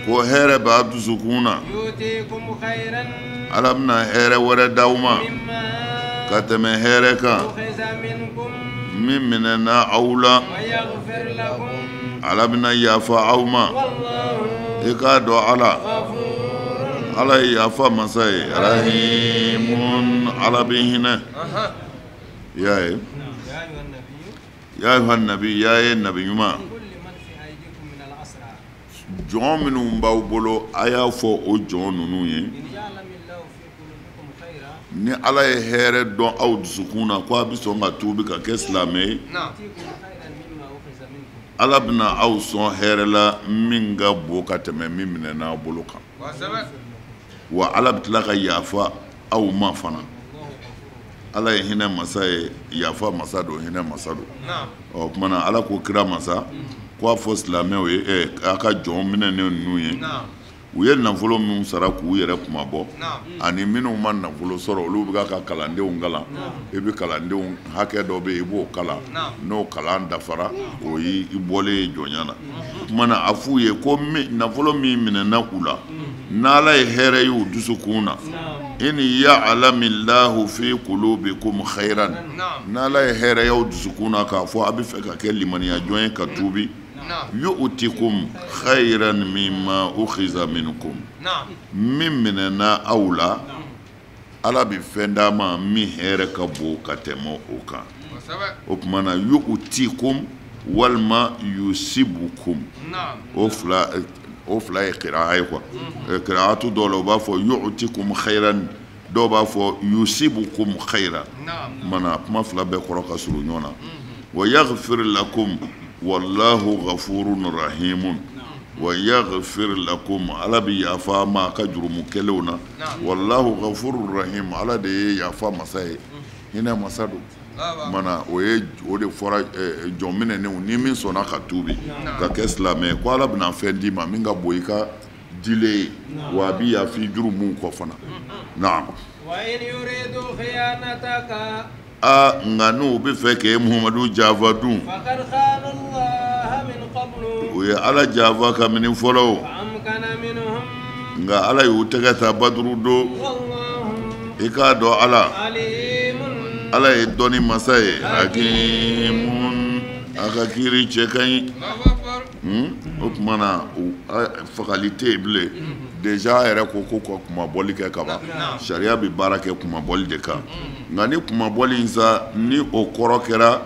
Speaker 1: ko hɛrɛ b'a dusukun na, Ala bɛna hɛrɛ wɛrɛ d'aw ma ka tɛmɛ hɛrɛ kan min minɛna aw la. Ala bɛna yafa aw ma. I k'a dɔn Ala, Ala ye yafa masa ye, rahimun, Ala bɛ hinɛ. I y'a ye? Ya ayuha nabi, ya ye nabi ɲuman, jɔn minnu b'aw bolo, a y'a fɔ o jɔn ninnu ye, ni Ala ye hɛrɛ dɔn aw dusukun na ko a bɛ sɔn ka tuubi ka kɛ silamɛ ye, Ala bɛna aw sɔn hɛrɛ la min ka bon ka tɛmɛ min minɛna aw bolo kan, wa Ala bɛ tila ka yafa aw ma fana. Ala ye hinɛ masa ye, yafa masa don, hinɛ masa don. Ɔ, o tuma na Ala ko kira masa ko a fɔ silamɛw ye, a ka jɔn minɛnen ninnu ye, u ye nafolo minnu sara k'u yɛrɛ kunmabɔ, ani minnu ma nafolo sɔrɔ, olu bɛ ka kalandenw kalan. I bɛ kalandenw hakɛ dɔ bɛ yen, i b'o kalan, n'o kalan dafara, o y'i bɔlen ye jɔnya la. O tuma na a f'u ye ko nafolo min minɛna u la, n'Ala ye hɛrɛ ye u dusukun na, in ya'lamillahu fi qulubikum khairan, n'Ala ye hɛrɛ y'aw dusukun na k'a fɔ a bɛ fɛ ka kɛ limaniya jɔn ye ka tuubi, yu'tikum khairan mimma ukhiza minkum, min minɛna aw la, Ala bɛ fɛn d'a ma min hɛrɛ ka bon ka tɛmɛ o kan. O tuma na yu'tikum walima yusibukum, o fila ye kiraa ye quoi. Kiraatu dɔw la, u b'a fɔ yu'tikum khairan. Dɔw b'a fɔ yusibukum khayra. Mana kuma fila bɛɛ kɔrɔ ka surun ɲɔgɔn na. Wa yaghfir lakum wallahu ghafurun rahimun. Wa yaghfir lakum, Ala bɛ yafa ma ka jurumu kɛlenw na. Wallahu ghafurur rahim, Ala de ye yafa masa ye, hinɛ masa don. Mana o ye o de fɔra jɔn minɛnenw ni min sɔnna ka tuubi ka kɛ silamɛ ko Ala bɛna fɛn d'i ma min ka bon i ka dilen ye, wa a bɛ yafa i jurumu kɔ fana. Naam. A nka n'u bɛ fɛ k'e Muhamadu janfa dun, u ye Ala janfa kabini fɔlɔ, nka Ala y'u tɛgɛ ta Baduru don. I k'a dɔn Ala, Ala ye dɔnni masa ye, hakimun, a ka kiiri cɛ ka ɲi. O tuma na fagali tɛ yen bilen. Déjà a yɛrɛ ko ko ka kumabɔli kɛ kaban, sariya bɛ baara kɛ kumabɔli de kan. Nka ni kumabɔli in sa, ni o kɔrɔ kɛra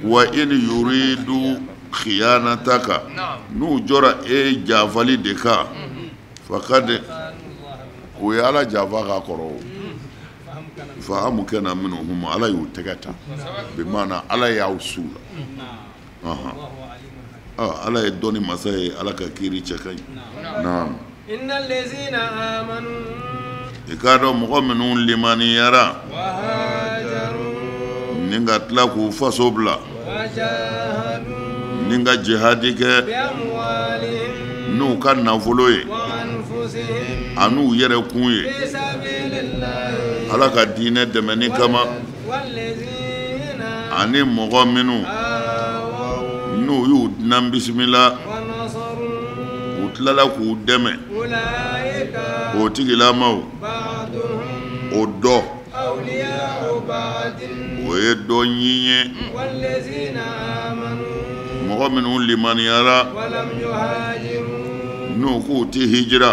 Speaker 1: wa in yuridu khiyanataka, n'u jɔra e janfali de kan, fakad, o ye Ala janfa k'a kɔrɔ o. Fa amkana minhum, Ala y'u tɛgɛ ta, bi maana Ala y'aw su la. Ala ye dɔnni masa ye, Ala ka kiiri cɛ ka ɲi. Naam. I k'a dɔn mɔgɔ minnu limaniyara ni ka tila k'u faso bila, ni ka jihadi kɛ n'u ka nafolo ye an'u yɛrɛ kun ye Ala ka diinɛ dɛmɛni kama, ani mɔgɔ minnu n'u y'u dunan bisimila, u tilala k'u dɛmɛ, o tigilamaw o dɔ o ye dɔ ɲin ye. Mɔgɔ minnu limaniyara n'u k'u tɛ hijira,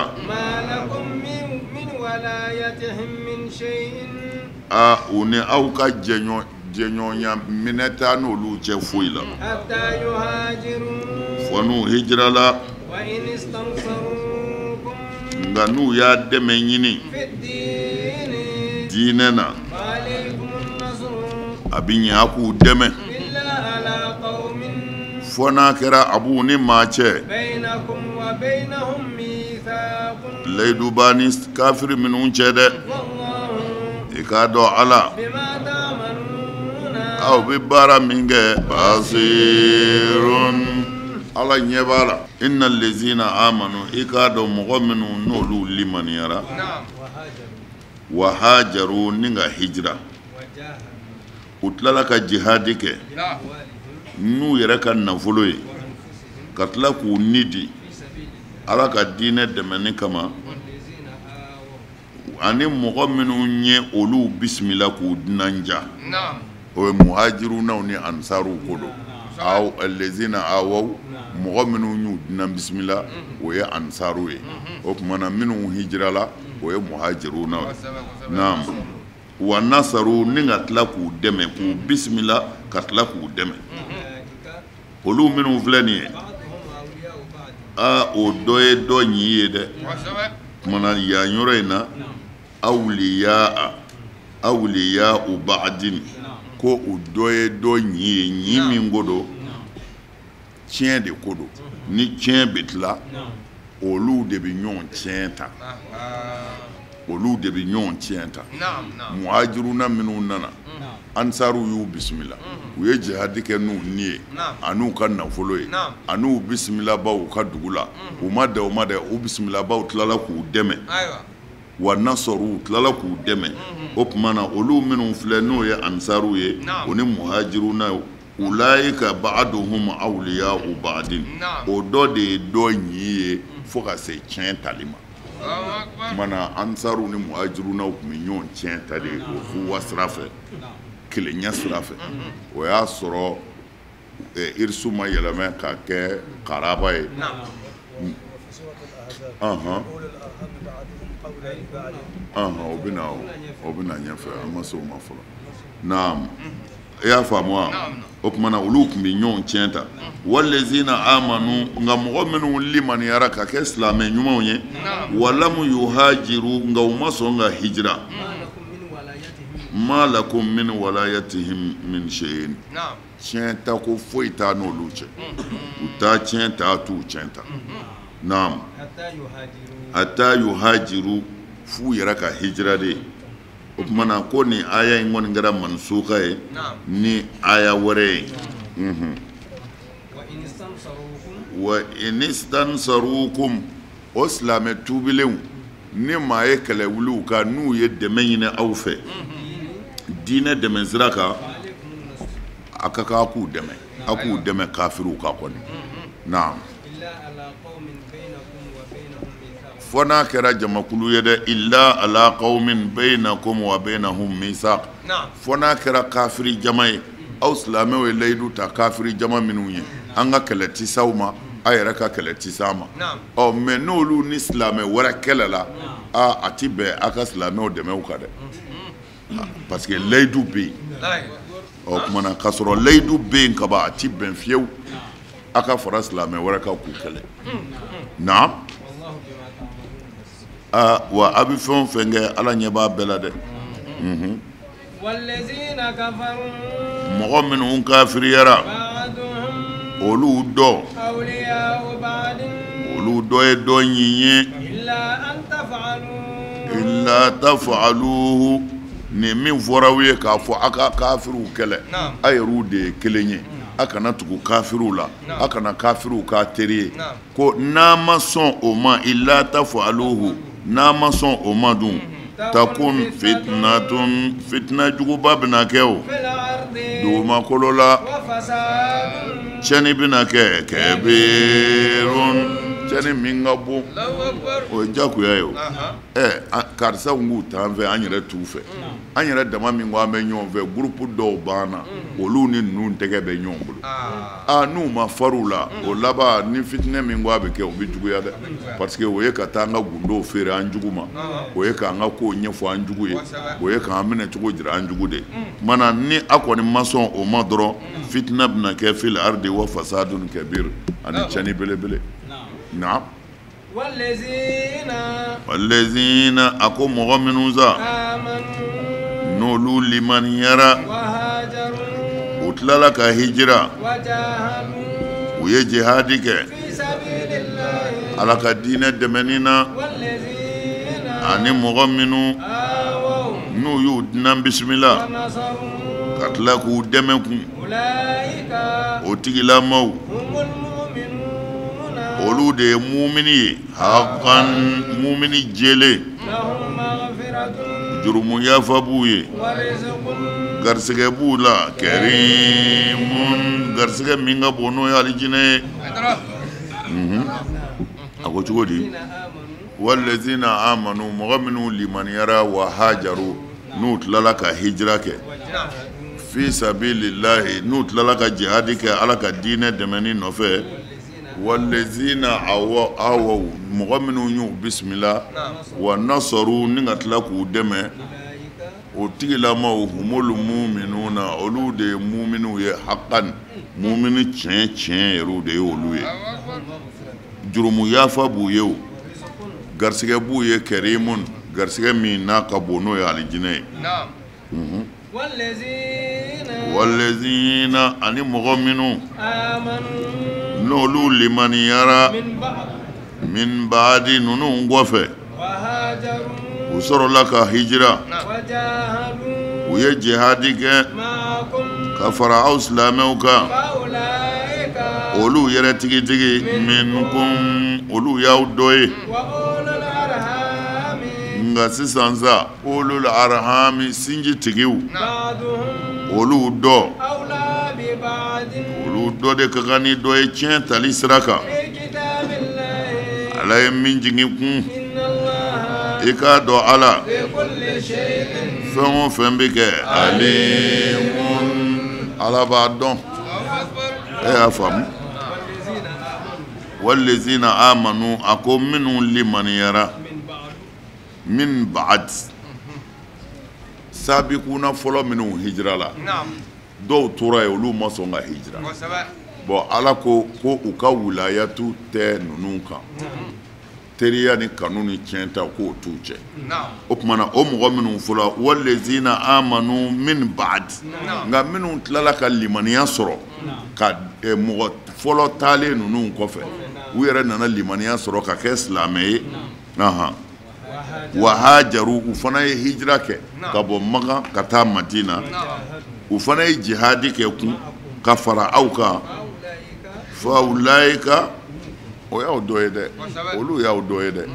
Speaker 1: a u ni aw ka jɛɲɔgɔnya minɛ t'a n'olu cɛ foyi la, fo n'u hijirala. Nka n'u y'a dɛmɛ ɲini diinɛ na, a bɛ ɲɛ a k'u dɛmɛ, fo n'a kɛra a b'u ni maa cɛ layidu b'a ni kafiri minnu cɛ dɛ. I k'a dɔn Ala, aw bɛ baara min kɛ, basirun, Ala ɲɛ b'a la. Inna lezina amanu, i k'a dɔn mɔgɔ minnu n'olu limaniyara, wa hajaru, ni ka hijira, u tilala ka jihadi kɛ n'u yɛrɛ ka nafolo ye, ka tila k'u ni di Ala ka diinɛ dɛmɛni kama, ani mɔgɔ minnu ye olu bisimila k'u dunanja, o ye muhajirunaw ni ansaruw ko don. Aw lezina awaw, mɔgɔ minnu y'u dunan bisimila, o ye ansaru ye. O tuma na minnu hijirala, o ye muhajirunaw ye. Naam. Wa nasaru, ni ka tila k'u dɛmɛ, k'u bisimila ka tila k'u dɛmɛ, olu minnu filɛ nin ye, a o dɔ ye dɔ ɲi ye dɛ. Tuma na yan yɔrɔ in na, awliya awliya u ba'din, ko o dɔ ye dɔ ɲi ye, ɲi min ko don, tiɲɛ de ko don. Ni tiɲɛ bɛ tila, olu de bɛ ɲɔgɔn tiɲɛ ta, olu de bɛ ɲɔgɔn tiɲɛ ta. Muhajiruna minnu nana, ansaru y'u bisimila, u ye jihadi kɛ n'u ni ye an'u ka nafolo ye, an'u bisimilabaw u ka dugu la. U ma da, u ma da, u bisimilabaw tilala k'u dɛmɛ, wa nasaru tilala k'u dɛmɛ. O tuma na olu minnu filɛ n'o ye ansaru ye, o ni muhajiruna ye, ulaika ba'duhum awliya'u ba'din, o dɔ de ye dɔ ɲi ye fo ka se tiɲɛ tali ma. Mana ansaru ni muhajirunaw tun bɛ ɲɔgɔn tiɲɛ ta de o fuwa sira fɛ, kelenya sira fɛ. O y'a sɔrɔ irisu ma yɛlɛmɛ ka kɛ karaba ye. O bɛ na ɲɛfɛ, an ma se o ma fɔlɔ. Naam. I y'a faamu wa? O tuma na olu tun bɛ ɲɔgɔn tiɲɛ ta. Walezina amanu, nka mɔgɔ minnu limaniyara ka kɛ silamɛ ɲumanw ye, walamu yuhajiru, nka u ma sɔn ka hijira. Ma lakum min walayatihim min shay'in. Tiɲɛ ta ko foyi t'a n'olu cɛ. U t'a tiɲɛ ta, t'u tiɲɛ ta. Naam. Hatta yuhajiru, f'u yɛrɛ ka hijira de. O tuma na ko nin aya in kɔni kɛra mansuka ye ni aya wɛrɛ ye. Wa inistansarukum, o silamɛ tuubilenw ni maa ye kɛlɛ wuli u kan, n'u ye dɛmɛ ɲini aw fɛ diinɛ dɛmɛ sira kan, a ka kan k'u dɛmɛ, a k'u dɛmɛ kafiriw kan kɔni. Naam. Fo n'a kɛra jamakulu ye dɛ, illa ala qaumin bainakum wa bainahum misaq. Fo n'a kɛra kafiri jama ye, aw silamɛw ye layidu ta kafiri jama minnu ye, an ka kɛlɛ ti s'aw ma, a yɛrɛ ka kɛlɛ ti s'an ma. Ɔ mɛ n'olu ni silamɛ wɛrɛ kɛlɛla, a ti bɛn a ka silamɛw dɛmɛ u kan dɛ, parce que layidu bɛ yen. Ɔ tuma na k'a sɔrɔ layidu bɛ yen kaban, a ti bɛn fiyewu a ka fara silamɛ wɛrɛ kan k'u kɛlɛ. Naam. Wa a bɛ fɛn o fɛn kɛ, Ala ɲɛ b'a bɛɛ la dɛ. Mɔgɔ minnu kafiriyara, olu dɔ, olu dɔ ye dɔ ɲin ye. Illa taf'aluhu, nin min fɔra aw ye k'a fɔ a ka kafiriw kɛlɛ, a yɛrɛw de ye kelen ye. A kana tugu kafiriw la, a kana kafiriw k'a teri ye. Ko n'a ma sɔn o ma, illa taf'aluhu, n'a ma sɔn o ma dun, takun fitnatun, fitna juguba bɛna kɛ o dugumakolo la, tiɲɛni bɛna kɛ, kɛbirun, tiɲɛni min ka bon, o ye diyagoya ye o. Karisa k'u t'an fɛ, an yɛrɛ t'u fɛ, an yɛrɛ dama min ko an bɛ ɲɔgɔn fɛ, gurupu dɔw b'an na, olu ni ninnu tɛgɛ bɛ ɲɔgɔn bolo. N'u ma far'u la, o laban ni fitinɛ min ko a bɛ kɛ, o bɛ juguya dɛ, parce que o ye ka taa an ka gundow feere an jugu ma, o ye k'an ka kow ɲɛfɔ an jugu ye, o ye k'an minɛ cogo jira an jugu de. Kumana ni a kɔni ma sɔn o ma dɔrɔn, fitinɛ bɛna kɛ fil ardi wa fasadun kabir, ani tiɲɛni belebele. Naam. Walezina, a ko mɔgɔ minnu sa n'olu limaniyara, u tilala ka hijira, u ye jihadi kɛ Ala ka diinɛ dɛmɛni na, ani mɔgɔ minnu n'u y'u dunan bisimila ka tila k'u dɛmɛ kun, o tigilamaw olu de ye mumini ye, hakan, mumini jɛlen, jurumu yafa b'u ye, garisɛgɛ b'u la, kɛrimun, garisɛgɛ min ka bon n'o ye alijinɛ ye. A ko cogo di? Walezina amanu, mɔgɔ minnu limaniyara, wa hajaru, n'u tilala ka hijira kɛ, fi sabilillahi, n'u tilala ka jihadi kɛ Ala ka diinɛ dɛmɛni nɔfɛ, walezina awaw, mɔgɔ minnu y'u bisimila, wa nasaru, ni ka tila k'u dɛmɛ, o tigilamaw humul muminuna, olu de ye muminiw ye, hakan, mumini tiɲɛ tiɲɛ yɛrɛw de ye olu ye. Jurumu yafa b'u ye, o garisɛgɛ b'u ye, kɛrimun, garisɛgɛ min n'a ka bon n'o ye alijinɛ ye. Walezina, ani mɔgɔ minnu n'olu limaniyara, min baadi, ninnu kɔfɛ, u sɔrɔla ka hijira, u ye jihadi kɛ ka fara aw silamɛw kan, olu yɛrɛ tigitigi, minkum, olu y'aw dɔ ye. Nka sisan sa, ulul arhami, sinji tigiw, olu dɔ, olu dɔ de ka kan ni dɔ ye tiɲɛ tali sira kan. Ala ye min jigin kun, i k'a dɔn Ala fɛn o fɛn bɛ kɛ, alimun, Ala b'a dɔn. E y'a faamu? Walezina amanu, a ko minnu limaniyara, min ba'd, sabikuna fɔlɔ minnu hijira la, Dɔw tora yen, olu ma sɔn ka hijira. Bon, Ala ko ko u ka wilayatu tɛ ninnu kan, teriya ni kanu ni tiɲɛ ta k'o t'u cɛ. O tuma na, o mɔgɔ minnu fɔra, walezina amanu min ba'd, nka minnu tilala ka limaniya sɔrɔ ka mɔgɔ fɔlɔ taalen ninnu kɔfɛ, u yɛrɛ nana limaniya sɔrɔ ka kɛ silamɛ ye, wa hajaru, u fana ye hijira kɛ ka bɔ Makan ka taa Madina, u fana ye jihadi kɛ kun ka fara aw kan, fa ulaika, o y'aw dɔ ye dɛ, olu y'aw dɔ ye dɛ.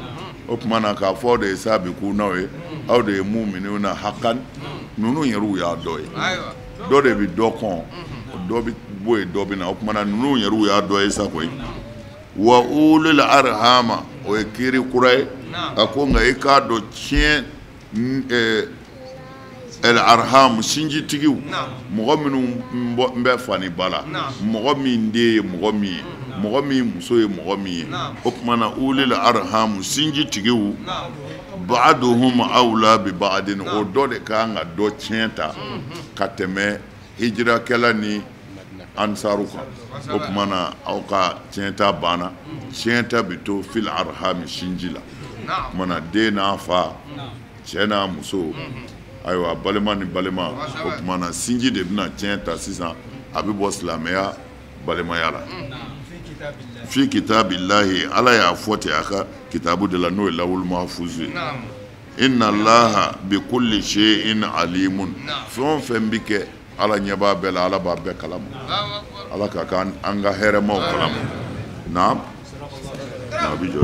Speaker 1: O tuma na, k'a fɔ aw de ye sabikunaw ye, aw de ye muminuna hakan, ninnu yɛrɛw y'a dɔ ye. Dɔ de bɛ dɔ kɔn, dɔ bɛ bɔ yen, dɔ bɛ na. O tuma na, ninnu yɛrɛw y'a dɔ ye sa koyi. Wa ulil arhama, o ye kiiri kura ye. A ko nka i k'a dɔn tiɲɛ el arham, sinjitigiw, mɔgɔ minnu bɛ fa ni ba la, mɔgɔ min den ye mɔgɔ min ye, mɔgɔ min muso ye mɔgɔ min ye. O tuma na, ulil arham, sinjitigiw, ba'duhum awla bi ba'din, o dɔ de kan ka dɔ tiɲɛ ta ka tɛmɛ hijirakɛla ni ansaru kan. O tuma na, aw ka tiɲɛ ta banna, tiɲɛ ta bɛ to fil arham, sinji la. O tuma na, den n'a fa, cɛ n'a muso, ayiwa, balima ni balima. O tuma na, sinji de bɛna tiɲɛ ta sisan, a bɛ bɔ silamɛya balimaya la. Fi kitabillahi, Ala y'a fɔ ten a ka kitabu de la, n'o ye lawul mahfuz ye. Inna allaha bi kulli shay'in alimun, fɛn o fɛn bɛ kɛ, Ala ɲɛ b'a bɛɛ la, Ala b'a bɛɛ kalama. Ala ka k'an an ka hɛrɛmaw kalama. Naam, a bɛ jɔ.